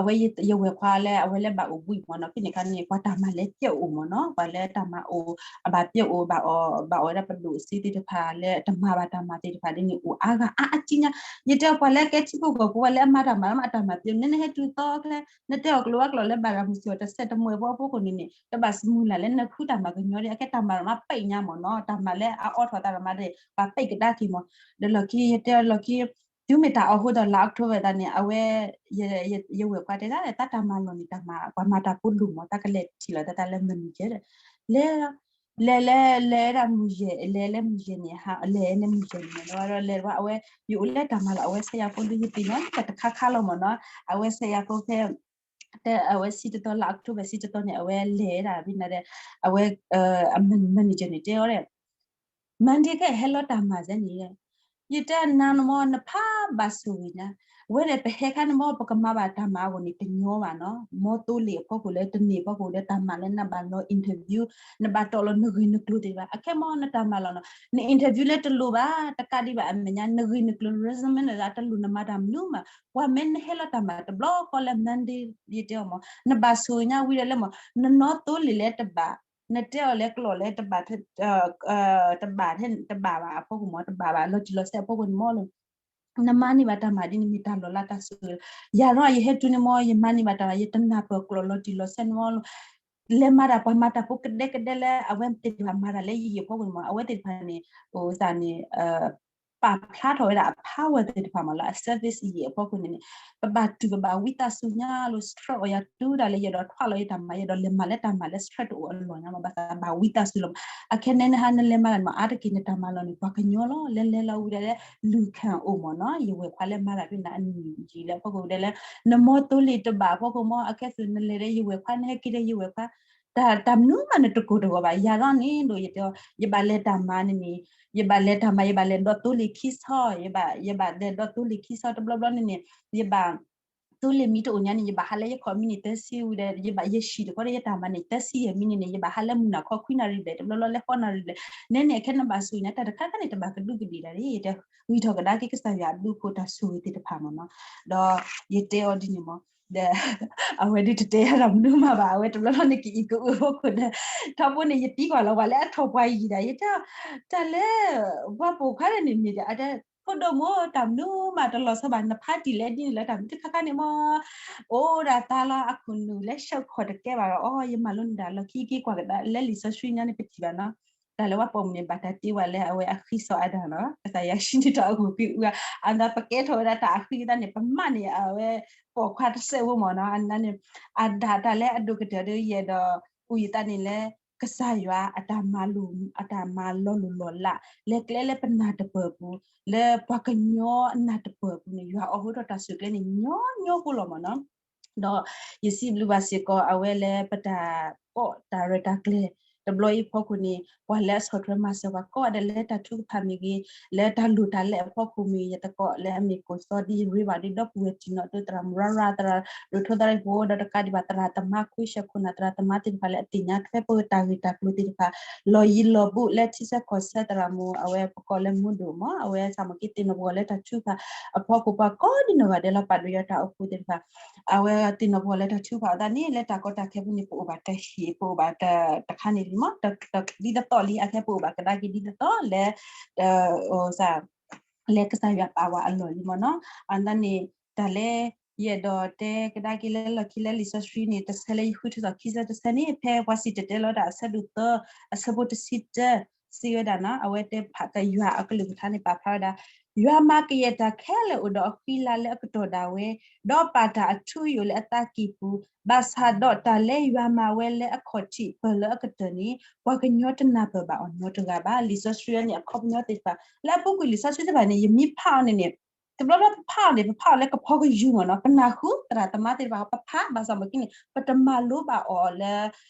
ဘျီဒီး အဝဲယဝဲၢ်ခွါလၢအဝဲလၢဘၣ်အိၣ်ဘှံးမ့ၢ်နီၤ ဖဲန့ၣ်ခါန့ၣ် ပှၤတၢ်မၤလၢပျဲအိၣ်မ့ၢ်နီၤ ပှၤလၢတၢ်မၤအိၣ် အဘၣ်ပျဲအိၣ် ဘၣ်အီၣ် ဘၣ်အီၣ်ဝဲဒၣ်ပဒိၣ်စ့သ့ၣ်တဖၣ် လၢတမၤဘၣ်တၢ်မၤသ့ၣ်တဖၣ်ဒ်န့ၣ် အိၣ်အါဂၤအါအါကံညါ ယတဲပှၤလၢကဲထံဖိကီၢ်ဖိ ပှၤလၢအမၤတၢ်မၤ မၤတၢ်မၤပျဲ နနဟဲတုၤသီကျဲ နတဲအီၤကျိၤဝဲကျိၤလၢဘၣ်တၢ်မုၢ်စံၣ်အီၤ တစဲးတမှဲၤဖိအဖီခိၣ်န့ၣ်န့ၣ် တဘၣ်စမုၢ်လၢ်လၢနဃုတၢ်မၤကညီဒ် အကဲတၢ်မၤလီၤမးပိတ်ညါမ့ၢ်နီၤ တၢ်မၤလၢအအီထီၣ်သးလီၤမးဒီး ပှၤပိတ်ကဒါက့ၤမ့ၢ် ဒီးလီၢ်ခံ ယတဲလီၢ်ခံ တုၤမ့ၢ်တၢ်အီၣ်ဟိဒီးလါ October သးန့ၣ် အဝဲ ယဝဲၢ်ပှၤတဲဒၣ် တၢ်တၢ်မၤလီၢ်န့ၣ် တၢ်မၤ ပှၤမၤတၢ်ဖိဒိၣ်မ့ၢ် တၢ်ကလဲၤထံၣ်လီၤတၢ်တၢ်လၢ manager ဒီး လဲၤ လဲၤလဲၤလဲၤဒၣ်မုၢ်ယဲၢ် လဲၤလၢမုၢ်ယဲၢ်န့ၣ် လဲၤလၢမုၢ်ယဲၢ်န့ၣ် ဒီးဝဲဒီးလဲၤဝဲ အဝဲ ယအိၣ်လၢတၢ်မၤလီၢ် အဝဲဆဲးယၤဖိဒုးယသ့ၣ်ညါတၢ်တခါခါလီၤမ့ၢ်နီၤ အဝဲဆဲးယၤဖိဖဲ တၢ်အဝဲဆံတသီလါ October ဆံတသီန့ၣ် အဝဲလဲၤဒၣ်ဖဲန့ၣ်ဒီး အဝဲ manager န့ၣ်တဲအီၤဒီး Monday ခဲဟဲလီၤတၢ်မၤစဲန့ၣ် ယတဲနၤနမ့ၢ် နဖးဘၣ်ဆိၣ်ဂ့ၤညါ ဝဲဒီးပဟဲခါန့ၣ်မ့ၢ် ပကမၤဘၣ်တၢ်မၤအဂီၢ်န့ၣ် တညီဘၣ်နီၤ မ်သိလ့ၣ်အဖီခိၣ်လၢတန့ၢ်အဖီခိၣ်ဒီး တၢ်မၤလၢနဘၣ်လီၤ interview နဘၣ်တီၣ်လီၤနဂ့ၢ်နကျိၤသ့ၣ်တဖၣ် အခဲမ့ၢ်နတၢ်မၤလီၢ်နီၤ န interview လၢတလိၣ်ဘၣ် တကးဒံးဘၣ်အမဲာ်ညါ နဂ့ၢ်နကျိၤ resume န့ၣ် တလိၣ်နမၤတၢ်မနုၤမး ပှၤမ့ၢ်နဟဲလီၤတၢ်မၤတဘျီဃီလၢ Monday ယတဲအီၤမ့ၢ် နဘၣ်ဆိၣ်ဂ့ၤညါဝံၤဒီးလၢမ့ၢ် နနီၢ်သိလ့ၣ်လၢတဘၣ် နတဲအီၤလၢကျိာ်လၢတဘၣ် တဘၣ် တဘၣ်ဘၣ်အဖီခိၣ်မ့ၢ် တဘၣ်ဘၣ် လီၤတံၢ်လီၤဆဲးအဖီခိၣ်န့ၣ်မ့ၢ်လီၤ နမၤန့ၢ်ဘၣ်တၢ်မၤဒ်န့ၣ်မ့ၢ်တၢ်လီၤလးတၢ်ဆိၣ်ဂ့ၤလီၤ ယၤဒီးယဟဲတုၤန့ၣ်မ့ၢ် ယမၤန့ၢ်ဘၣ်တၢ်မၤ ယတနၢ်ပၢၢ်ကျိာ်လီၤတံၢ်လီၤဆဲးန့ၣ်မ့ၢ်လီၤ လဲၤမၤတၢ်ပှၤမၤတၢ်ဖိကဒဲကဒဲလၢ အဝဲသ့ၣ်တဖၣ်မၤတၢ်လၢယယံာ်အဖီခိၣ်န့ၣ်မ့ၢ် အဝဲသ့ၣ်တဖၣ်န့ၣ် အိၣ်သးန့ၣ် ပာ်ဖျါထီၣ်ဝဲဒၣ်အ power သ့ၣ်တဖၣ်မ့ၢ်လၢအ service ယံာ်အဖီခိၣ်န့ၣ်န့ၣ် ပဘၣ်တူၢ်ပဘၣ်ဝံသးစူၤညါလီၤ stress အီၤယၤတုၤဒၣ်လဲာ်ယအဲၣ်ဒိးထွဲလီၤယတၢ်မၤ ယအဲၣ်ဒိးလဲၤမၤလၢတၢ်မၤလၢ stress တအိၣ်အလီၢ်ညါမ့ၢ် ဘၣ်သးဘၣ်ဝံသးစူၤလီၤမ့ၢ် အခဲန့ၣ်နဟါနလဲၤမၤတၢ်န့ၣ်မ့ၢ် အါတက့ၢ်နတၢ်မၤလီၢ်န့ၣ် ပှၤကညီလီၤ လဲၤလဲၤလီၤဝံၤဒီးလၢ လူၤခၣ်အိၣ်မ့ၢ်နီၤ ယဝဲၢ်ခွါလၢမၤတၢ်ဖဲန့ၣ် အနံၣ်ယံာ်လၢအဖီခိၣ်ဝံၤဒီးလၢ နမ့ၢ်သိလ့ၣ်တဘၣ်အဖီခိၣ်မ့ၢ် အခဲသုးနလဲၤဒီးယဝဲၢ်ခွါ နဟဲက့ၤဒီးယဝဲၢ်ခွါ တၢ် တၢ်မနုၤမးနတကိၢ်တဂီၤဘၣ် ယၤဒီးန့ၣ်ဒိၣ်ယတဲ ယဘၣ်လဲၤတၢ်မၤန့ၣ်န့ၣ် ယဘၣ်လဲၤတၢ်မၤ ယဘၣ်လဲၤဒီးသိလ့ၣ်ခံဆီ ယဘၣ် ယဘၣ်လဲၤဒီးသိလ့ၣ်ခံဆီတဘျီဘျီန့ၣ်န့ၣ် ယဘၣ် သိလ့ၣ်မံတအိၣ်ညါန့ၣ် ယဘၣ်ဟးလၢယခီၣ်မံန့ၣ် သၢဆံဝံၤဒီး ယဘၣ်ယဲၢ်ဆံတခီဒီးယတၢ်မၤန့ၣ် သၢဆံယဲၢ်မံန့ၣ်န့ၣ် ယဘၣ်ဟးလၢမုၢ်နၤခီခွံနၣ်ရံၣ်ဘျဲၣ် တဘျီဘျီလၢဃိးနၣ်ရံၣ်ဘျဲၣ် နဲန့ၣ် အခဲနဘၣ်ဆိၣ်ဂ့ၤန့ၣ် တၢ်တခါခါန့ၣ် တဘၣ်ကဒူးကဒံးဒၣ်န့ၣ် ယတဲ ဂံၢ်ထီၣ်ကဒါက့ၤကစၢ်ယွၤအဘျုးအဖှိၣ်တၢ်ဆိၣ်ဂ့ၤသ့ၣ်တဖၣ်မ့ၢ်နီၤ ဒီးယတဲအီၤဒ်န့ၣ်မ့ၢ် ဒီး အဝဲဒုးတတဲယၤတၢ်မနုၤမးဘၣ် အဝဲတဘျီဘျီန့ၣ်ကအံၤကအုအဖီခိၣ်ဒီး ထီဘိန့ၣ် ယသံကွၢ်လီၤပှၤလၢအထီၣ်ပှၤယံာ်ဒၣ် ယတဲ တၢ်လၢ ပှၤပိာ်ခွါန့ၣ်မ့ၢ်ဒၣ် အတဲ ဖိဒိၣ်မ့ၢ်တၢ်မနုၤမးတလီၤဆီဘၣ် နဖးတံၢ်လၢဒ်န့ၣ်လၢတၢ်မနုၤတခါခါန့ၣ်မ့ၢ် အိၣ်ဒၣ်သါလီၤ အခိၣ်နူာ်လၢဆၢခီၣ်တကဲဘၣ်ဒီး အီ ယမၤလိန့ၢ်ဒၣ်လီၢ်ခံက့ၤကွၢ်ကဒါလၢလံာ်စီဆှံညါန့ၣ် ပထံၣ်ဘၣ်နီၤ တၢ်လၢပှၤပိာ်မုၣ်န့ၣ် ဘၣ်တၢ်တ့ဝဲလၢအဝဲအဃံစီအဒၣ်နီၤ ကစၢ်ယွၤဟံးန့ၢ်တၢ်အဂီၢ်က့ၤအုအါ အသးပကဲထီၣ်ဝဲဒၣ်တၢ်အဃံသတးန့ၣ် ပမၤန့ၢ်အဝဲ ပိာ်ခွါတစဲးဖိမ့ၢ်နီၤ အန့ၣ် အဒၣ်တၢ်လၢအဒိၣ်ကတၢၢ်ဒီးယအဲၣ်ဒိး အုယသးန့ၣ်လၢ ကစၢ်ယွၤအတၢ်မၤလိ အတၢ်မၤလီၤလိၢ်လီၤလး လဲၤကျဲလၢပနၢ်တပၢၢ်အပူၤ လၢပှၤကညီအနၢ်တပၢၢ်အပူၤန့ၣ် ယွၤအိးထီၣ်တၢ်ဆိၣ်ကျဲန့ၣ် ညီညီဖိလီၤမ့ၢ်နီၤ ဒီးယစံးဘျုးဘၣ်စ့ၢ်ကီး အဝဲလၢပတၢ်ကိးတၢ်ရဲၣ်တၢ်ကျဲၤ တဘျီအံၤအဖီခိၣ်န့ၣ် ပှၤလၢအဆီၣ်ထွဲမၤစၢၤပှၤကိးဂၤဒဲးလၢတၢ်ထုကဖၣ်မ့ၢ်ဂ့ၤ လၢတၢ်လိၣ်တၢ်လဲအဖီခိၣ်မ့ၢ်ဂ့ၤ ယသကိးလၢအမ့ၢ်ကိၢ်စီဒံရ့ဘၣ်ဒံဒီပုၢ်ဝဲၢ်တံၢ်နီၣ်အသိး သရၣ်မုၣ်ရၤရၤ သရၣ်ဒိၣ်ထူသရၣ်ဖိ ဒီးတကးဒံးဘၣ်သရၣ်သမါ ခွံဆၢခိၣ်နၢ် သရၣ်သမါသ့ၣ်တဖၣ်လၢအသ့ၣ်ညါထွဲပတၢ်ဂ့ၢ်တၢ်ကျိၤသ့ၣ်တဖၣ် လီၢ်ယံၤလီၢ်ဘူးလၢထံဆၢကီၢ်ဆၢ သရၣ်မုၣ် အဝဲပကိးလၢမူဒိၣ်မ့ၢ် အဝဲသးမ့ၢ်က့ၤသ့ၣ်နီၣ်ပှၤလၢတၢ်ထုကဖၣ်အဖီခိၣ် ပှၤကိးဒံနီၢ်ဂၤဒဲးလီၤ ပာ်ဒိၣ်ယွၤတၢ်အိၣ်ဖှိၣ်သ့ၣ်တဖၣ် အဝဲသ့ၣ်နီၣ်ပှၤလၢတၢ်ထုကဖၣ်အသးန့ၣ် လၢတၢ်ကီတၢ်ခဲအပူၤန့ၣ် ပအိၣ်ဘၣ်တၢ်ဟ့ၣ် ပအိၣ်ဘၣ်တၢ်တခါန့ၣ်လံမ့ၢ် ဒ်သိးသီၣ်လံ အခဲပအိၣ်ဘၣ်ကဒါက့ၤဒ်သိးသီၣ်လၢ လၢကစၢ်ယွၤပာ်ဝဲအလီၢ်လံမ့ၢ်နီၤ အသးန့ၣ် တၢ်လၢ ယအဲၣ်ဒိးတဲကဒါက့ၤလၢလီၢ်ခံလၢလံာ်စီဆှံန့ၣ် တဆၢလၢယဃုထံၣ်သိးခံဆၢတဆၢန့ၣ် ဖဲပှၤစံၣ်တဲၤတဲလီၤတၢ်အဆၢဒိၣ်သၢ အဆၢဖိတဆံတၢ စံးဝဲဒၣ်နီၤ အဝဲတဲဖးကယွၤအကလုၢ်ကထါန့ၣ် ပာ်ဖျါဝဲဒၣ်, ယွၤမၤကယဲၢ်တၢ်ခဲလၢာ်အိၣ်ဒီးအဃံလၤလၢအကတီၢ်ဒၣ်ဝဲ, ဒီးပာ်တၢ်အထူအယိာ်လၢအသးကံၢ်ပူၤ, ဘၣ်ဆၣ်ဒီးတၢ်လၢယွၤမၤဝဲလၢအခီၣ်ထံးပၢၢ်လၢအကတၢၢ်န့ၣ် ပှၤကညီတနၢ်ပၢၢ်ဘၣ်အီၤနီတဂၤဘၣ်. လံာ်စီဆှံန့ၣ် အခီပညီသ့ၣ်တဖၣ် လၢအပူၤကွံာ်လံာ်စီဆှံသ့ၣ်တဖၣ်န့ၣ် ယမ့ၢ်ဖးအီၤန့ၣ်န့ၣ် တဘျီဘျီပဖးအီၤန့ၣ် ပဖးအီၤလၢကဖီကယူၤမ့ၢ်နီၤ, ပနၢ်ဟူသရၣ်သမါသ့ၣ်တဖၣ် ပဖး ဘၣ်ဆၣ်မ့ၢ်က့န့ၣ် ပတမၤလိဘၣ်အီၤလၢ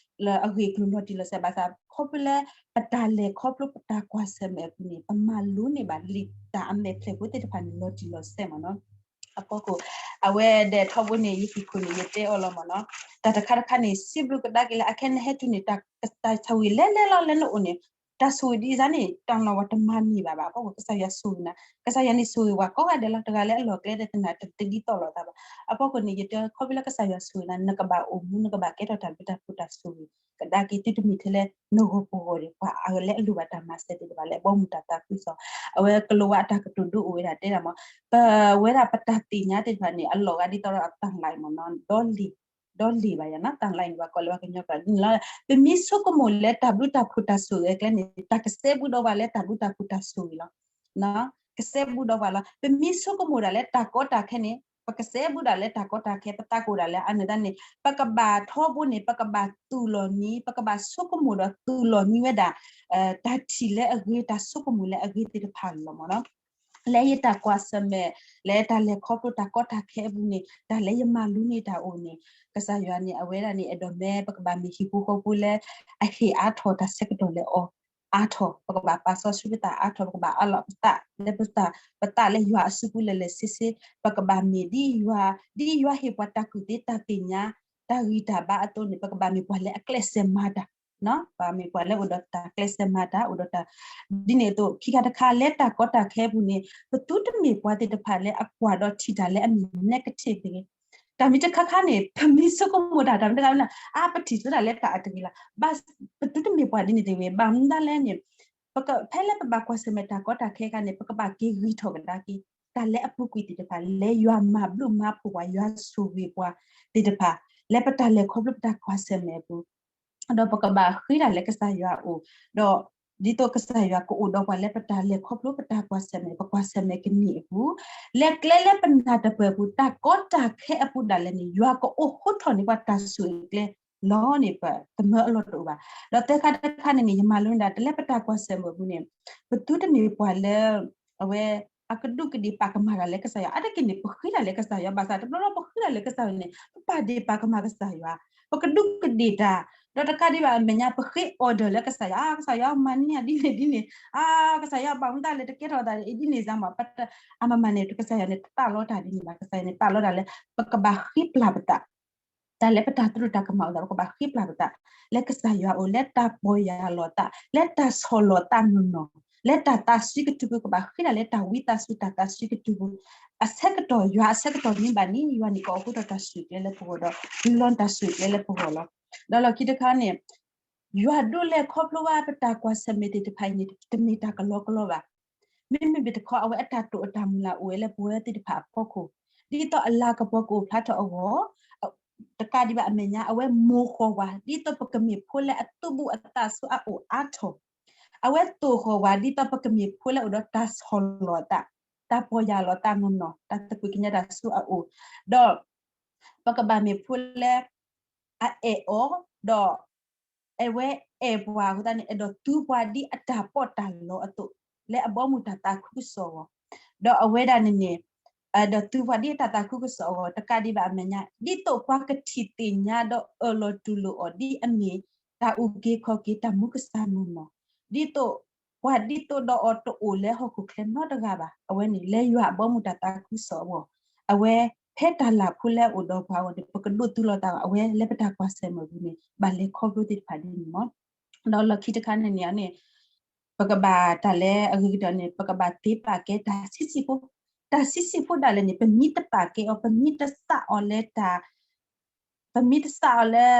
လၢအဂ့ၢ်အကျိၤလီၤတံၢ်လီၤဆဲး ဘၣ်ဆၣ်ခီဖျိလၢ ပတၢ်လဲၤခီဖျိပတၢ်ကွၢ်ဆၢၣ်မဲာ်အပူၤန့ၣ် ပမၤလိန့ၢ်ဘၣ်လံာ်တၢ်အမဲာ်ဖျၢၣ်ဖိသ့ၣ်တဖၣ်န့ၣ် လီၤတံၢ်လီၤဆဲးမ့ၢ်နီၤ. အဖီခိၣ် အဝဲဒဲးထီဘိန့ၣ် ယဟံၣ်ခိၣ်န့ၣ် ယတဲအီၤလီၤမ့ၢ်နီၤ, တၢ်တခါတခါန့ၣ် စံးဘျုးကဒါက့ၤလၢ အခဲနဟဲတုၤန့ၣ် တၢ်ဆိၣ်ဂ့ၤလဲၤလဲၤလီၤလၢနအိၣ်န့ၣ် တၢ်ဆိၣ်ဂ့ၤဒ်အံၤန့ၣ် တၢ်နီၢ်ဝဲတမၤန့ၢ်ဘၣ်ဘၣ်. အဖီခိၣ် ကစၢ်ယွၤဆိၣ်ဂ့ၤနၤ, ကစၢ်ယွၤန့ၣ်ဆိၣ်ဂ့ၤဝဲကိးဂၤဒဲးလီၤ, တဂၤလၢအလီၢ်ကျဲဒဲး တနၢ်တဒ်သိးလိာ်သးဘၣ်. အဖီခိၣ်န့ၣ် ယတဲခီဖျိလၢကစၢ်ယွၤဆိၣ်ဂ့ၤနၤ နကဘၣ်အိၣ်မူ နကဘၣ်ကဲထီၣ်တၢ်ဘျုးတၢ်ဖှိၣ်တၢ်ဆိၣ်ဂ့ၤ ကဒါက့ၤသုတမ့ၢ်ထဲလၢ နဂီၢ်ပဂီၢ်ဒံး ပှၤအဂၤလၢအလိၣ်ဘၣ်တၢ်မၤစၢၤသ့ၣ်တဖၣ်လၢအဘီမုၢ်တၢ်သးခုကစီၣ်, အဝဲကလိၤဝဲအတၢ်ကတိၤဒိအိၣ်ဝဲဒၣ်တဲဒၣ်မ့ၢ် ပဝဲဒၣ်ပတၢ်သ့ၣ်ညါသ့ၣ်တဖၣ်န့ၣ် အလီၢ်ဂၤဒ်သိးဒီးအတၢ်လၢ်မ့ၢ်နီၤ, ဒီလ့ၣ်, ဒီလ့ၣ်ဘၣ်ယၤနီၤ, တၢ်လၢ်န့ၣ် ပှၤကိးလၢပှၤကညီကျိာ်န့ၣ်လီၤ. ပမ့ၢ်ဆိကမိၣ်လၢတၢ်ဘျုးတၢ်ဖှိၣ်တၢ်ဆိၣ်ဂ့ၤအကျဲန့ၣ် တၢ်ကစဲဘူးဒီးပှၤလၢတၢ်ဘျုးတၢ်ဖှိၣ်တၢ်ဆိၣ်ဂ့ၤလီၤ. ကစဲဘူးဒီးပှၤလီၤ. ပမ့ၢ်ဆိကမိၣ်ဒၣ်လၢတၢ်ကီတၢ်ခဲန့ၣ် ပကစဲဘူးဒၣ်လၢတၢ်ကီတၢ်ခဲ ပသးကအိၣ်ဒၣ်လၢအန့ၣ်န့ၣ် ပကဘၣ်ထီဘိန့ၣ် ပကဘၣ်သူၣ်လီၤနံၤ ပကဘၣ်ဆိကမိၣ်ဒီးသူၣ်လီၤနံၤဝဲဒၣ် တၢ်ထံၣ်လၢအဂ့ၤ တၢ်ဆိကမိၣ်လၢအဂ့ၤသ့ၣ်တဖၣ်လီၤမ့ၢ်နီၤ. လၢယတၢ်ကွၢ်ဆၢၣ်မဲာ် လၢတၢ်လဲၤခီဖျိတၢ်ကီတၢ်ခဲအပူၤန့ၣ် တၢ်လၢယမၤလိန့ၢ်တၢ်အိၣ်န့ၣ် ကစၢ်ယွၤန့ၣ် အဝဲဒၣ်န့ၣ် အဲၣ်ဒိးမ့ၢ် ပကဘၣ်မ့ၢ်ဟံၣ်ဖိဃီဖိလၢ အဟ့ၣ်အါထီၣ်တၢ်ဆၢကတီၢ်လၢအီၤအါထီၣ်, ပကဘၣ်ပာ်စီဆှံပသးအါထီၣ်, ပကဘၣ်အးလီၤပသးလၢပသး, ပသးလၢယွၤအစုပူၤလၢာ်လၢာ်ဆ့ဆ့, ပကဘၣ်မ့ၢ်ဒ်ယွၤ, ဒ်ယွၤဟ့ၣ်ပှၤတၢ်ကူၣ်သ့တၢ်သ့ၣ်ညါ တၢ်ဂံၢ်တၢ်ဘါအသိးန့ၣ် ပကဘၣ်မ့ၢ်ပှၤလၢအကျဲးစၢးမၤတၢ် ပမ့ၢ်ပှၤလၢအိၣ်ဒီးတၢ်ကျဲးစၢးမၤတၢ် အိၣ်ဒီးတၢ် ဒ်န့ၣ်အသိး ခံခါတခါလၢတၢ်ကီတၢ်ခဲအပူၤန့ၣ် ပသုတမ့ၢ်ပှၤသ့ၣ်တဖၣ်လၢအကွၢ်ဒီးထံၣ်တၢ်လၢအမ့ၢ် negative တဂ့ၤ. တၢ်မ့ၢ်တခါခါန့ၣ် ပမ့ၢ်ဆိကမိၣ်တၢ်တၢ်မ့ၢ်တခါန့ၣ် အါ ပထံၣ်ဆိတၢ်လၢတၢ်အတဂ့ၤလီၤ. ဘၣ် ပသုတမ့ၢ်ပှၤဒ်န့ၣ်တဂ့ၤ ဘၣ်မနုၤလဲၣ်န့ၣ် ဖဲလၢပဘၣ်ကွၢ်ဆၢၣ်မဲာ်တၢ်ကီတၢ်ခဲအခါန့ၣ် ပကဘၣ်က့ၤဂံၢ်ထီၣ်ကဒါက့ၤ တၢ်လၢအပူၤကွံာ်သ့ၣ်တဖၣ် လၢယွၤမၤဘျုးမၤဖှိၣ်ပှၤ ယွၤဆိၣ်ဂ့ၤပှၤသ့ၣ်တဖၣ် လၢပတၢ်လဲၤခီဖျိပတၢ်ကွၢ်ဆၢၣ်မဲာ်အပူၤ ဒီးပကဘၣ်ဃ့တၢ်လၢကစၢ်ယွၤအအိၣ်, ဒီးဒ်သိးကစၢ်ယွၤကအိၣ်ဒီးပှၤလၢပတၢ်လဲၤခီဖျိပတၢ်ကွၢ်ဆၢၣ်မဲာ် ပကွၢ်ဆၢၣ်မဲာ်ကန့ၢ်အပူၤ, လၢကျဲလၢပနၢ်တပၢၢ်အပူၤ တၢ်ကီတၢ်ခဲအပူၤဒၣ်လဲာ်န့ၣ် ယွၤကအိၣ်ဃိထီၣ်န့ၢ်ပှၤတၢ်ဆိၣ်ဂ့ၤကျဲလီၤန့ၣ် ပသမၢအလီၢ်တအိၣ်ဘၣ်. ဒီးသၢခါတခါန့ၣ်န့ၣ် ယမၤလိန့ၢ်ဒၣ် တၢ်လၢပတၢ်ကွၢ်ဆၢၣ်မဲာ်အပူၤန့ၣ် ပသုတမ့ၢ်ပှၤလၢ အဝဲ အကဒူးကဒ့ၣ်ပာ်ကမၣ်တၢ်လၢကစၢ်ယွၤ အါတက့ၢ်န့ၣ် ပဃ့တၢ်လၢကစၢ်ယွၤ ဘၣ်ဆၣ်တဘျီဘျီပဃ့တၢ်လၢကစၢ်ယွၤန့ၣ် ပပာ်ဒ့ၣ်ပာ်ကမၣ်ကစၢ်ယွၤ ပကဒူးကဒ့ၣ်တၢ် ဒီးတကးဒံးဘၣ်အမဲာ်ညါ ပဃ့ order လၢကစၢ်ယွၤ ကစၢ်ယွၤမၤန့ၢ်ယၤဒ်န့ၣ်ဒ်န့ၣ် အါ ကစၢ်ယွၤဘၣ်မတၤလဲၣ် တကဲထီၣ်သးဒ်န့ၣ်စ့ၢ်မး အမမၤန့ၣ် ကစၢ်ယွၤန့ၣ် တသးလီတၢ်ဒ်န့ၣ်ဘၣ် ကစၢ်ယွၤန့ၣ် သးလီတၢ်လၢ ပကဘၣ်ဃ့ပျၢ်ပသး တၢ်လၢပတၢ်သရူးတၢ်ကမၣ်အိၣ်သး ပကဘၣ်ဃ့ပျၢ်ပသး လၢကစၢ်ယွၤအအိၣ် လၢတၢ်ပီၢ်ယၢ်လီၤသး လၢတၢ်ဆီၣ်လီၤသးနီၢ်နီၢ် လၢတၢ်သးဆှံကတုၤပူၤ ကဘၣ်ဃ့တၢ်လၢတၢ်ဝံသးစူၤတၢ်သးဆှံကတုၤပူၤ အဆၢကတီၢ် ယွၤအဆၢကတီၢ်န့ၣ်ဘၣ်န့ၣ် ယွၤန့ၣ်ကအိၣ်ဃိထီၣ်တၢ်ဆိၣ်ဂ့ၤကျဲလၢပဂီၢ်ဒီး လီၤတၢ်ဆိၣ်ဂ့ၤကျဲလၢပဂီၢ်လီၤ. ဒီးလီၢ်ခံတခါန့ၣ် ယွၤဒိးလဲၤခီဖျိဝဲပတၢ်ကွၢ်ဆၢၣ်မဲာ်သ့ၣ်တဖၣ်အံၤန့ၣ် တမ့ၢ်တၢ်ကလီကလီဘၣ်. မ့မ့ၢ်တခီ အဝဲအတၢ်တိာ်အတၢ်မုၢ်လၢ်အိၣ်ဝဲလၢပဝဲသ့ၣ်တဖၣ်အဖီခိၣ် ဒ်သိးအလၤကပီၤကအိၣ်ဖျါထီၣ်အဂီၢ် တကးဒံးဘၣ်အမဲာ်ညါ အဝဲမိၢ်ဃီၤဝဲ ဒ်သိးပကမ့ၢ်ဖိလၢအသူၣ်ဘူးအသးဆူအအိၣ်အါထီၣ် အဝဲသိၣ်ဃီၤဝဲ ဒ်သိးပကမ့ၢ်ဖိလၢအိၣ်ဒီးတၢ်ဆီၣ်လီၤသး တၢ်ပီၢ်ယၢ်လီၤသးနီၢ်နီၢ် တၢ်သကွံၢ်ကညးတၢ်ဆူအအိၣ် ဒီး ပကဘၣ်မ့ၢ်ဖိလၢ အအဲၣ်အီၤ ဒီး အဝဲအဲၣ်ပှၤအဃိသတးန့ၣ် အဲၣ်ဒိးသူပှၤဒ်အတၢ်ပီးတၢ်လီအသိး လၢအဘီအမုၢ်တၢ်သးခုကစီၣ်အဂီၢ် ဒီးအဝဲဒၣ်န့ၣ်န့ၣ် အဲၣ်ဒိးသူပှၤဒ်အတၢ်သးခုကစီၣ်အဂီၢ် တကးဒံးဘၣ်အမဲာ်ညါ ဒ်သိးပှၤကထံၣ်သ့ၣ်ညါဒီးအၢၣ်လီၤတူၢ်လိာ်အီၤဒ်အမ့ၢ် တၢ်အုၣ်က့ၤခီၣ်က့ၤတၢ်မူကစၢ်နီၢ်နီၢ် ဒ်သိး ပှၤဒ်သိးဒီးအီၤတအိၣ်လၢဟီၣ်ခိၣ်ချၢနီတဂၤဘၣ်. အဝဲန့ၣ် လၢယွၤအဘီအမုၢ်တၢ်သးခုကစီၣ်အဂီၢ် အဝဲ ဖဲတၢ်လၢ်ဖိလၢအအိၣ်ဒီးပှၤအဂီၢ်န့ၣ် ပကဒိးသူလီၤသးအီၤ အဝဲလၢပတၢ်ကွၢ်ဆၢၣ်မဲာ်ပူၤန့ၣ် ဘၣ်လဲၤခီဖျိသ့ၣ်တဖၣ်ဒ်န့ၣ်လီၤ. ဒီးလီၢ်ခံတခါန့ၣ်န့ၣ်န့ၣ် ပကဘၣ်တၢ်လၢအဂ့ၤကတၢၢ်န့ၣ် ပကဘၣ်သ့ပာ်ကဲတၢ်ဆံးဆံးဖိ, တၢ်ဆံးဆံးဖိဒၣ်လဲာ်န့ၣ် ပမ့ၢ်တပာ်ကဲအီၤ ပမ့ၢ်တသးအီၤလၢတၢ် ပမ့ၢ်တသးအီၤလၢ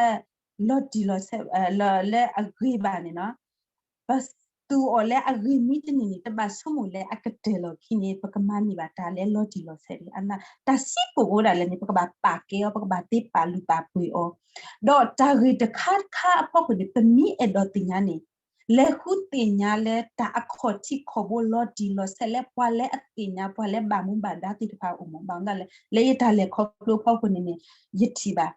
လီၤတံၢ်လီၤဆဲး လၢအဂ့ၤဘၣ်န့ၣ်နီၤ, ပသူအီၤလၢအဂ့ၤမ့ၢ်တန့ၢ်န့ၣ် တဘၣ်ဆိကမိၣ်လၢအကတၢၢ်လီၢ်ခံန့ၣ် ပကမၤန့ၢ်ဘၣ်တၢ်လၢလီၤတံၢ်လီၤဆဲးန့ၣ် အတၢ်ဆံးကိာ်ဖိဒၣ်လဲာ်န့ၣ် ပကဘၣ်ပာ်ကဲအီၤ ပကဘၣ်သ့ပာ်လုၢ်ပာ်ပှ့ၤအီၤ, ဒီးတၢ်ဂ့ၢ်တခါတခါအဖီခိၣ်န့ၣ် ပမ့ၢ်အဲၣ်ဒိးသ့ၣ်ညါန့ၣ် လဲၤဃုသ့ၣ်ညါလၢတၢ်အခီၣ်ထံးခီၣ်ဘိလီၤတံၢ်လီၤဆဲးလၢပှၤလၢအသ့ၣ်ညါ ပှၤလၢဘၣ်မူဘၣ်ဒါသ့ၣ်တဖၣ်အအိၣ်မး ဘၣ်မနုၤလဲၣ် လၢယတၢ်လဲၤခီဖျိအဖီခိၣ်န့ၣ်န့ၣ် ယထံၣ်ဘၣ်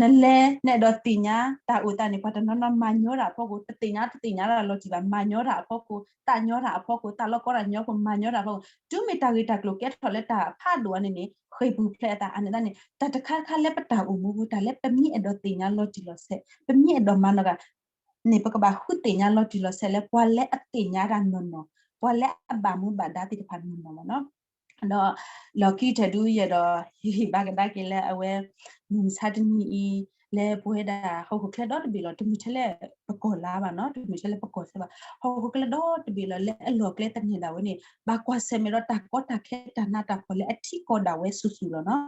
နလဲၤနအဲၣ်ဒိးသ့ၣ်ညါတၢ်အိၣ်သးန့ၣ် ပှၤတနီၤနီၤမၤညီတၢ်အဖီခိၣ် တသ့ၣ်ညါတသ့ၣ်ညါတၢ်လီၤတံၢ်ဘၣ် မၤညီတၢ်အဖီခိၣ် သးညီတၢ်အဖီခိၣ် သးလီၤကီတၢ်ညီဖိမၤညီတၢ်အဖီခိၣ် တုၤမ့ၢ်တၢ်ဂ့ၢ်တၢ်ကျိၤကဲထီၣ်လၢတၢ်ဖးဒိၣ်အီၤန့ၣ်န့ၣ် ဃ့ၢ်ပူၤဖျဲးအသး အန့ၣ်သတးန့ၣ် တၢ်တခါတခါလၢပတၢ်အိၣ်မူပူၤ တၢ်လၢပမ့ၢ်အဲၣ်ဒိးသ့ၣ်ညါလီၤတံၢ်လီၤဆဲး ပမ့ၢ်အဲၣ်ဒိးမၤနီၢ်ဂၤ န့ၣ် ပကဘၣ်ဃုသ့ၣ်ညါလီၤတံၢ်လီၤဆဲးလၢပှၤလၢအသ့ၣ်ညါတၢ်နီၢ်နီၢ် ပှၤလၢအဘၣ်မူဘၣ်ဒါသ့ၣ်တဖၣ်နီၢ်နီၢ်မးနီၤ ဒီးလီၢ်ခံကတၢၢ်ဒုးယဲၢ်ဒီး ယဟ့ၣ်ဘၣ်ကဒါက့ၤလၢအဝဲ မုၢ်မဆါတနံၤအံၤ လၢပဝဲဒၣ်ဟီၣ်ခိၣ်ချၢဒီတဘ့ၣ်လီၤ တမ့ၢ်ထဲလၢပကီၢ်လါဘၣ်နီၤ တမ့ၢ်ထဲလၢပကီၢ်စဲးဘၣ် ဟီၣ်ခိၣ်ချၢဒီတဘ့ၣ်လီၤ လၢအလီၢ်ကျဲသန့ၤဒၣ်ဝဲန့ၣ် ဘၣ်ကွၢ်ဆၢၣ်မဲာ်ဒီးတၢ်ကီတၢ်ခဲတၢ်နးတၢ်ဖှီၣ်လၢအထံကီၢ်ဒၣ်ဝဲစုာ်စုာ်လီၤနီၤ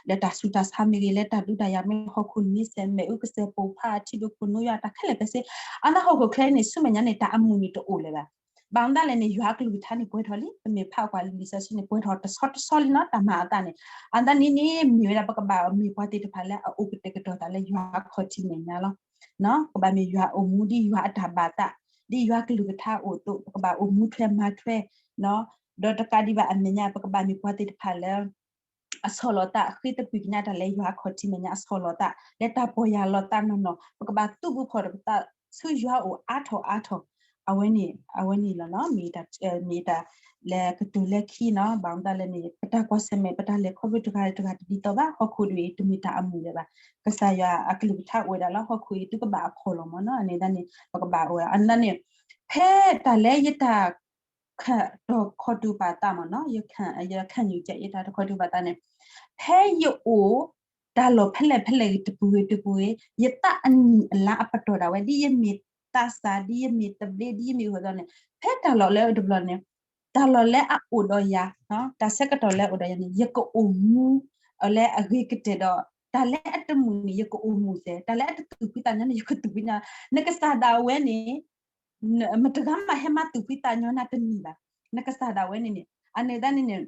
လၢတၢ်ဆူးတၢ်ဆါမ့ၢ်ဂ့ၤ လၢတၢ်ဒုးတၢ်ယၤမ့ၢ် ဟီၣ်ခိၣ်နွံစဲး မ့ၣ်အူကစဲးပိာ်ဖး အထံဒိၣ်ခိၣ်နူာ်ယွၤတၢ်ခဲလၢာ်ခဲဆ့ အန့ၣ်ဟီၣ်ခိၣ်ချၢန့ၣ် ဆူမဲာ်ညါန့ၣ် တၢ်အမုာ်န့ၣ်တအိၣ်လၢၤဘၣ် ဘၣ်မနုၤလဲၣ်န့ၣ် ယွၤအကလုၢ်ကထါန့ၣ်ပှဲၤထီၣ်လံ ပမ့ၢ်ဖးကွၢ်လံာ်စီဆှံန့ၣ် ပှဲၤထီၣ်တဆီတဆီလံနီၤ တၢ်မၤအသးန့ၣ် အသးန့ၣ်န့ၣ် မ့ၢ်ဝဲဒၣ်ပကဘၣ်မ့ၢ်ပှၤသ့ၣ်တဖၣ်လၢအအိၣ်ကတဲာ်ကတီၤသးလၢယွၤအခီၣ်ထံးမဲာ်ညါလီၤ ကဘၣ်မ့ၢ်ယွၤအိၣ်မူဒ်ယွၤအတၢ်ဘၣ်သး ဒ်ယွၤကလုၢ်ကထါအိၣ်သိး ပကဘၣ်အိၣ်မူထွဲမၤထွဲ ဒီးတကးဒံးဘၣ်အမဲာ်ညါ ပကဘၣ်မ့ၢ်ပှၤသ့ၣ်တဖၣ်လၢ အဆီၣ်လီၤသး အဃ့သကွံာ်ကညးတၢ်လၢယွၤအခီၣ်ထံးမဲာ်ညါအဆီၣ်လီၤသး လၢတၢ်ပီၢ်ယၢ်လီၤသးနီၢ်နီၢ် ပကဘၣ်သူၣ်ဘုဖီၣ်ဒီးပသး ဆူယွၤအအိၣ်အါထီၣ်အါထီၣ် အဝဲန့ၣ် အဝဲန့ၣ်လီၤနီၤ မ့ၢ်တၢ် မ့ၢ်တၢ်လၢကတိၤလၢခံနီၤ ဘၣ်မနုၤလဲၣ်န့ၣ် ပတၢ်ကွၢ်ဆၢၣ်မဲာ် ပတၢ်လဲၤခီဖျိတဂၤတဂၤတဒ်သိးဘၣ် ဟီၣ်ခိၣ်ဒ်အံၤ တမ့ၢ်တၢ်အမုာ်လၢၤဘၣ် ကစၢ်ယွၤအကလုၢ်ကထါအိၣ်ဝဲဒၣ်လၢဟီၣ်ခိၣ်အံၤ သုကဘၣ်အဖှီၣ်လီၤမးနီၤ အန့ၣ်သတးန့ၣ် ပကဘၣ်အိၣ်ဝဲ အန့ၣ်သတးန့ၣ် ဖဲတၢ်လၢယတၢ် တၢ်ခီၣ်တူာ်ပာ်သးမးနီၤ ယ ခံယူချက် ယတၢ်တခီၣ်တူာ်ပာ်သးန့ၣ် ဖဲယအိၣ်တၢ်လီၢ်ဖဲလဲၣ်ဖဲလဲၣ်ဂ့ၤတပူၤဂ့ၤတပူၤဂ့ၤ ယသးအနံၣ်အလါအပတီၢ်ဒၣ်ဝဲ ဒ်ယမ့ၢ်သးစၢ် ဒ်ယမ့ၢ်သဘျ့ ဒ်ယမ့ၢ်အဃိသတးန့ၣ် ဖဲတၢ်လီၢ်လၢတဘျီန့ၣ် တၢ်လီၢ်လၢအအိၣ်ဒီးယၤ တၢ်ဆၢကတီၢ်လၢအအိၣ်ဒီးယၤန့ၣ် ယကအိၣ်မူ လၢအဂ့ၤကတၢၢ်ဒီး တၢ်လၢအတမုာ်န့ၣ် ယကအိၣ်မူစဲး တၢ်လၢအတသူၣ်ဖှံသးညီန့ၣ် ယကသူၣ်ဖှံသးညီ နကစၢ်ဒၣ်ဝဲန့ၣ် မတဂၤမးဟဲမၤသူၣ်ဖှံသးညီနၤတမံၤဘၣ်. နကစၢ်ဒၣ်ဝဲန့ၣ်န့ၣ် အန့ၣ်သတးန့ၣ်န့ၣ်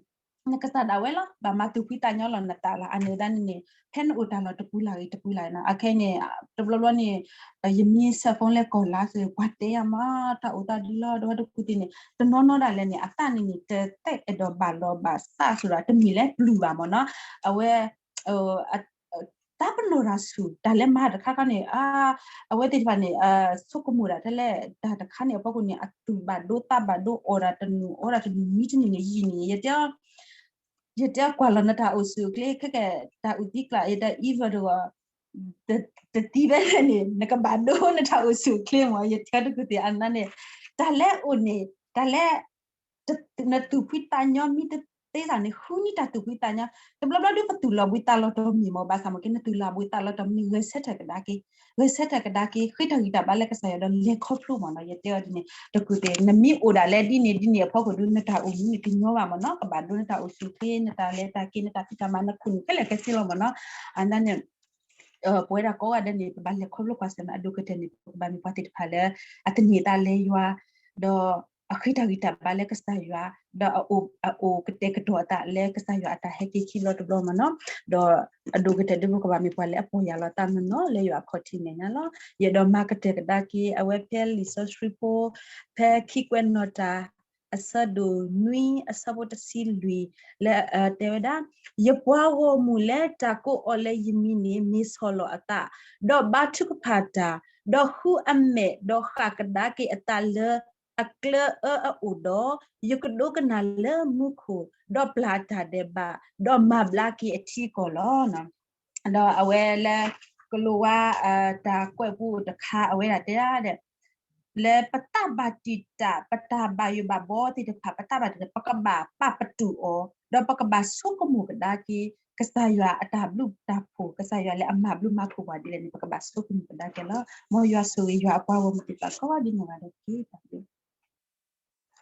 နကစၢ်ဒၣ်ဝဲလီၤ ဘၣ်မၤသူၣ်ဖှံသးညီလီၤနသးလီၤ. အန့ၣ်သတးန့ၣ်န့ၣ် ဖဲနအိၣ်တၢ်လီၢ်တပူၤလၢ်ဂ့ၤတပူၤလၢ်ဂ့ၤနီၤ အခဲအံၤန့ၣ် တဘျီဘျီန့ၣ် ယမ့ၢ် cell phone လဲၤကီၢ်လါစ့ၢ် ပှၤတဲယၤမး တၢ်အိၣ်သးဒ်လီၤ ဒီးတကူၣ်သ့ၣ်န့ၣ် တနီၤနီၤဒၣ်လဲာ်န့ၣ် အသးန့ၣ်န့ၣ် တအဲၣ်ဒိးဘၣ်လီၤဘၣ်စးစ့ၢ်ဒီး တမ့ၢ်လၢပျုၢ်ဘၣ်မးနီၤ အဝဲ တၢ်ပနီၣ်တၢ်ဆူၣ် တၢ်လဲၤမၤတခါခါန့ၣ် အဝဲသ့ၣ်တဖၣ်န့ၣ် ဆိကမိၣ်ဒၣ်ထဲလဲၣ် တၢ်တခါန့ၣ်အဖီခိၣ်န့ၣ် အသူၣ်ဘၣ်ဒိသးဘၣ်ဒိ အီၣ်ဒၣ်တနုာ် အီဒၣ်တနုာ် မံတနံၤန့ၣ် ယံာ်န့ၣ် ယတဲ ယတဲကွၢ်လီၤနတၢ်အိၣ်ဆူၣ်အိၣ်ချ့ ခဲကဲ တၢ်အုၣ်သံကျၢ် ယတဲ evil တဂီၢ် တသံဘဲလဲၣ်န့ၣ် နကဘၣ်ဒိနတၢ်အိၣ်ဆူၣ်အိၣ်ချ့မး ယတဲတကူၣ်သ့ၣ်အန့ၣ် တၢ်လၢအိၣ်န့ၣ် တၢ်လၢ နသူၣ်ဖှံသးညီမ့ၢ်တသ့သးန့ၣ် ဃုန့ၢ်တၢ်သူၣ်ဖှံသးညီ တဘျီဘျီဒုးပသူၣ်လီၤဘှံးသးလီၤတီၤမ့ၢ်မး ဘၣ်ဆၣ်မ့ၢ်က့ နသူၣ်လီၤဘှံးသးလီၤတီၤမ့ၢ် ဂဲၤဆၢထၢၣ်ကဒါက့ၤ ဂဲၤဆၢထၢၣ်ကဒါက့ၤ ဃ့တၢ်ဂံၢ်တၢ်ဘါလၢကစၢ်ယွၤဒီးလဲၤခီဖျိမးနီၤ ယတဲအီၤဒ်န့ၣ် တကူၣ်သ့ၣ် နမ့ၢ်အိၣ်ဒၣ်လၢဒ်န့ၣ်ဒ်န့ၣ်အဖီခိၣ်ဒုး နတၢ်အိၣ်မူန့ၣ်ကညီဘၣ်မးနီၤ ကဘၣ်ဒိနတၢ်အိၣ်ဆူၣ်အိၣ်ချ့ နတၢ်လဲၤတၢ်က့ၤ နတၢ်ဖံးတၢ်မၤ နခိၣ်နူာ်ခဲလၢာ်ခဲဆ့လီၤမးနီၤ အန့ၣ်သတးန့ၣ် ပဝဲဒၣ်ကိးဂၤဒဲးန့ၣ် ပဘၣ်လဲၤခီဖျိကွၢ်ဆၢၣ်မဲာ်အဒိၣ်ကတၢၢ်န့ၣ် ပကဘၣ်မ့ၢ်ပှၤသ့ၣ်တဖၣ်လၢ အသန့ၤသးလၢယွၤ ဒီးအဃ့တၢ်ဂံၢ်တၢ်ဘါလၢကစၢ်ယွၤ ဒီးအအိၣ်ကတဲာ်ကတီၤအသးလၢကစၢ်ယွၤအတၢ်ဟဲက့ၤခံဘျီတဘျီမးနီၤ ဒီးအဒိၣ်ကတၢၢ်ဒုးပကဘၣ်မ့ၢ်ပှၤလၢအပီၢ်ယၢ်လီၤသးနီၢ်နီၢ်လၢယွၤအခီၣ်ထံးမဲာ်ညါလီၤ. ယအဲၣ်ဒိးမၤကတၢၢ်ကဒါက့ၤ အဝဲဖဲလံာ်စီဆှံဖိ ဖဲခံကွဲးနီၣ်တၢ် အဆၢဒိၣ်နွံ အဆၢဖိတဆံလွံၢ် လၢတဲဝဲဒၣ်, ယပှၤဂီၢ်မုၢ်လၢတၢ်ကိးအီၤလၢယမံၤန့ၣ် မ့ၢ်ဆီၣ်လီၤအသး, ဒီးဘါထုကဖၣ်တၢ်, ဒီးဃုအမဲာ်, ဒီးဃၣ်ကဒါက့ၤအသးလၢအကျၢအၢအအိၣ်ဒီး, ယကဒိကနၣ်လၢမူခိၣ်, ဒီးပျၢ်အတၢ်ဒဲးဘး, ဒီးမၤဘျါက့ၤအထံအကီၢ်လီၤ. ဒီးအဝဲလၢကလိၤဝါ တၢ်ကွဲးပူတခါ အဝဲဒၣ်တဲဒၣ် လၢပသးဘၣ်တံာ်တာ် ပတၢ်ဘၣ်ယိၣ်ဘၣ်ဘီသ့ၣ်တဖၣ် ပသးဘၣ်တံာ်တာ် ပကဘၣ်ပာ်ပတုာ်အီၤ ဒီးပကဘၣ်ဆိကမိၣ်ကဒါက့ၤ ကစၢ်ယွၤအတၢ်ဘျုးတၢ်ဖှိၣ် ကစၢ်ယွၤလၢအမၤဘျုးမၤဖှိၣ်ပှၤဒ်လဲၣ်န့ၣ် ပကဘၣ်ဆိကမိၣ်ကဒါက့ၤလီၤ. မ်ယွၤဆိၣ်ဂ့ၤယွၤအပှၤဂီၢ်မုၢ်သ့ၣ်တဖၣ်ကိးဂၤဒဲးန့ၣ်တက့ၢ်.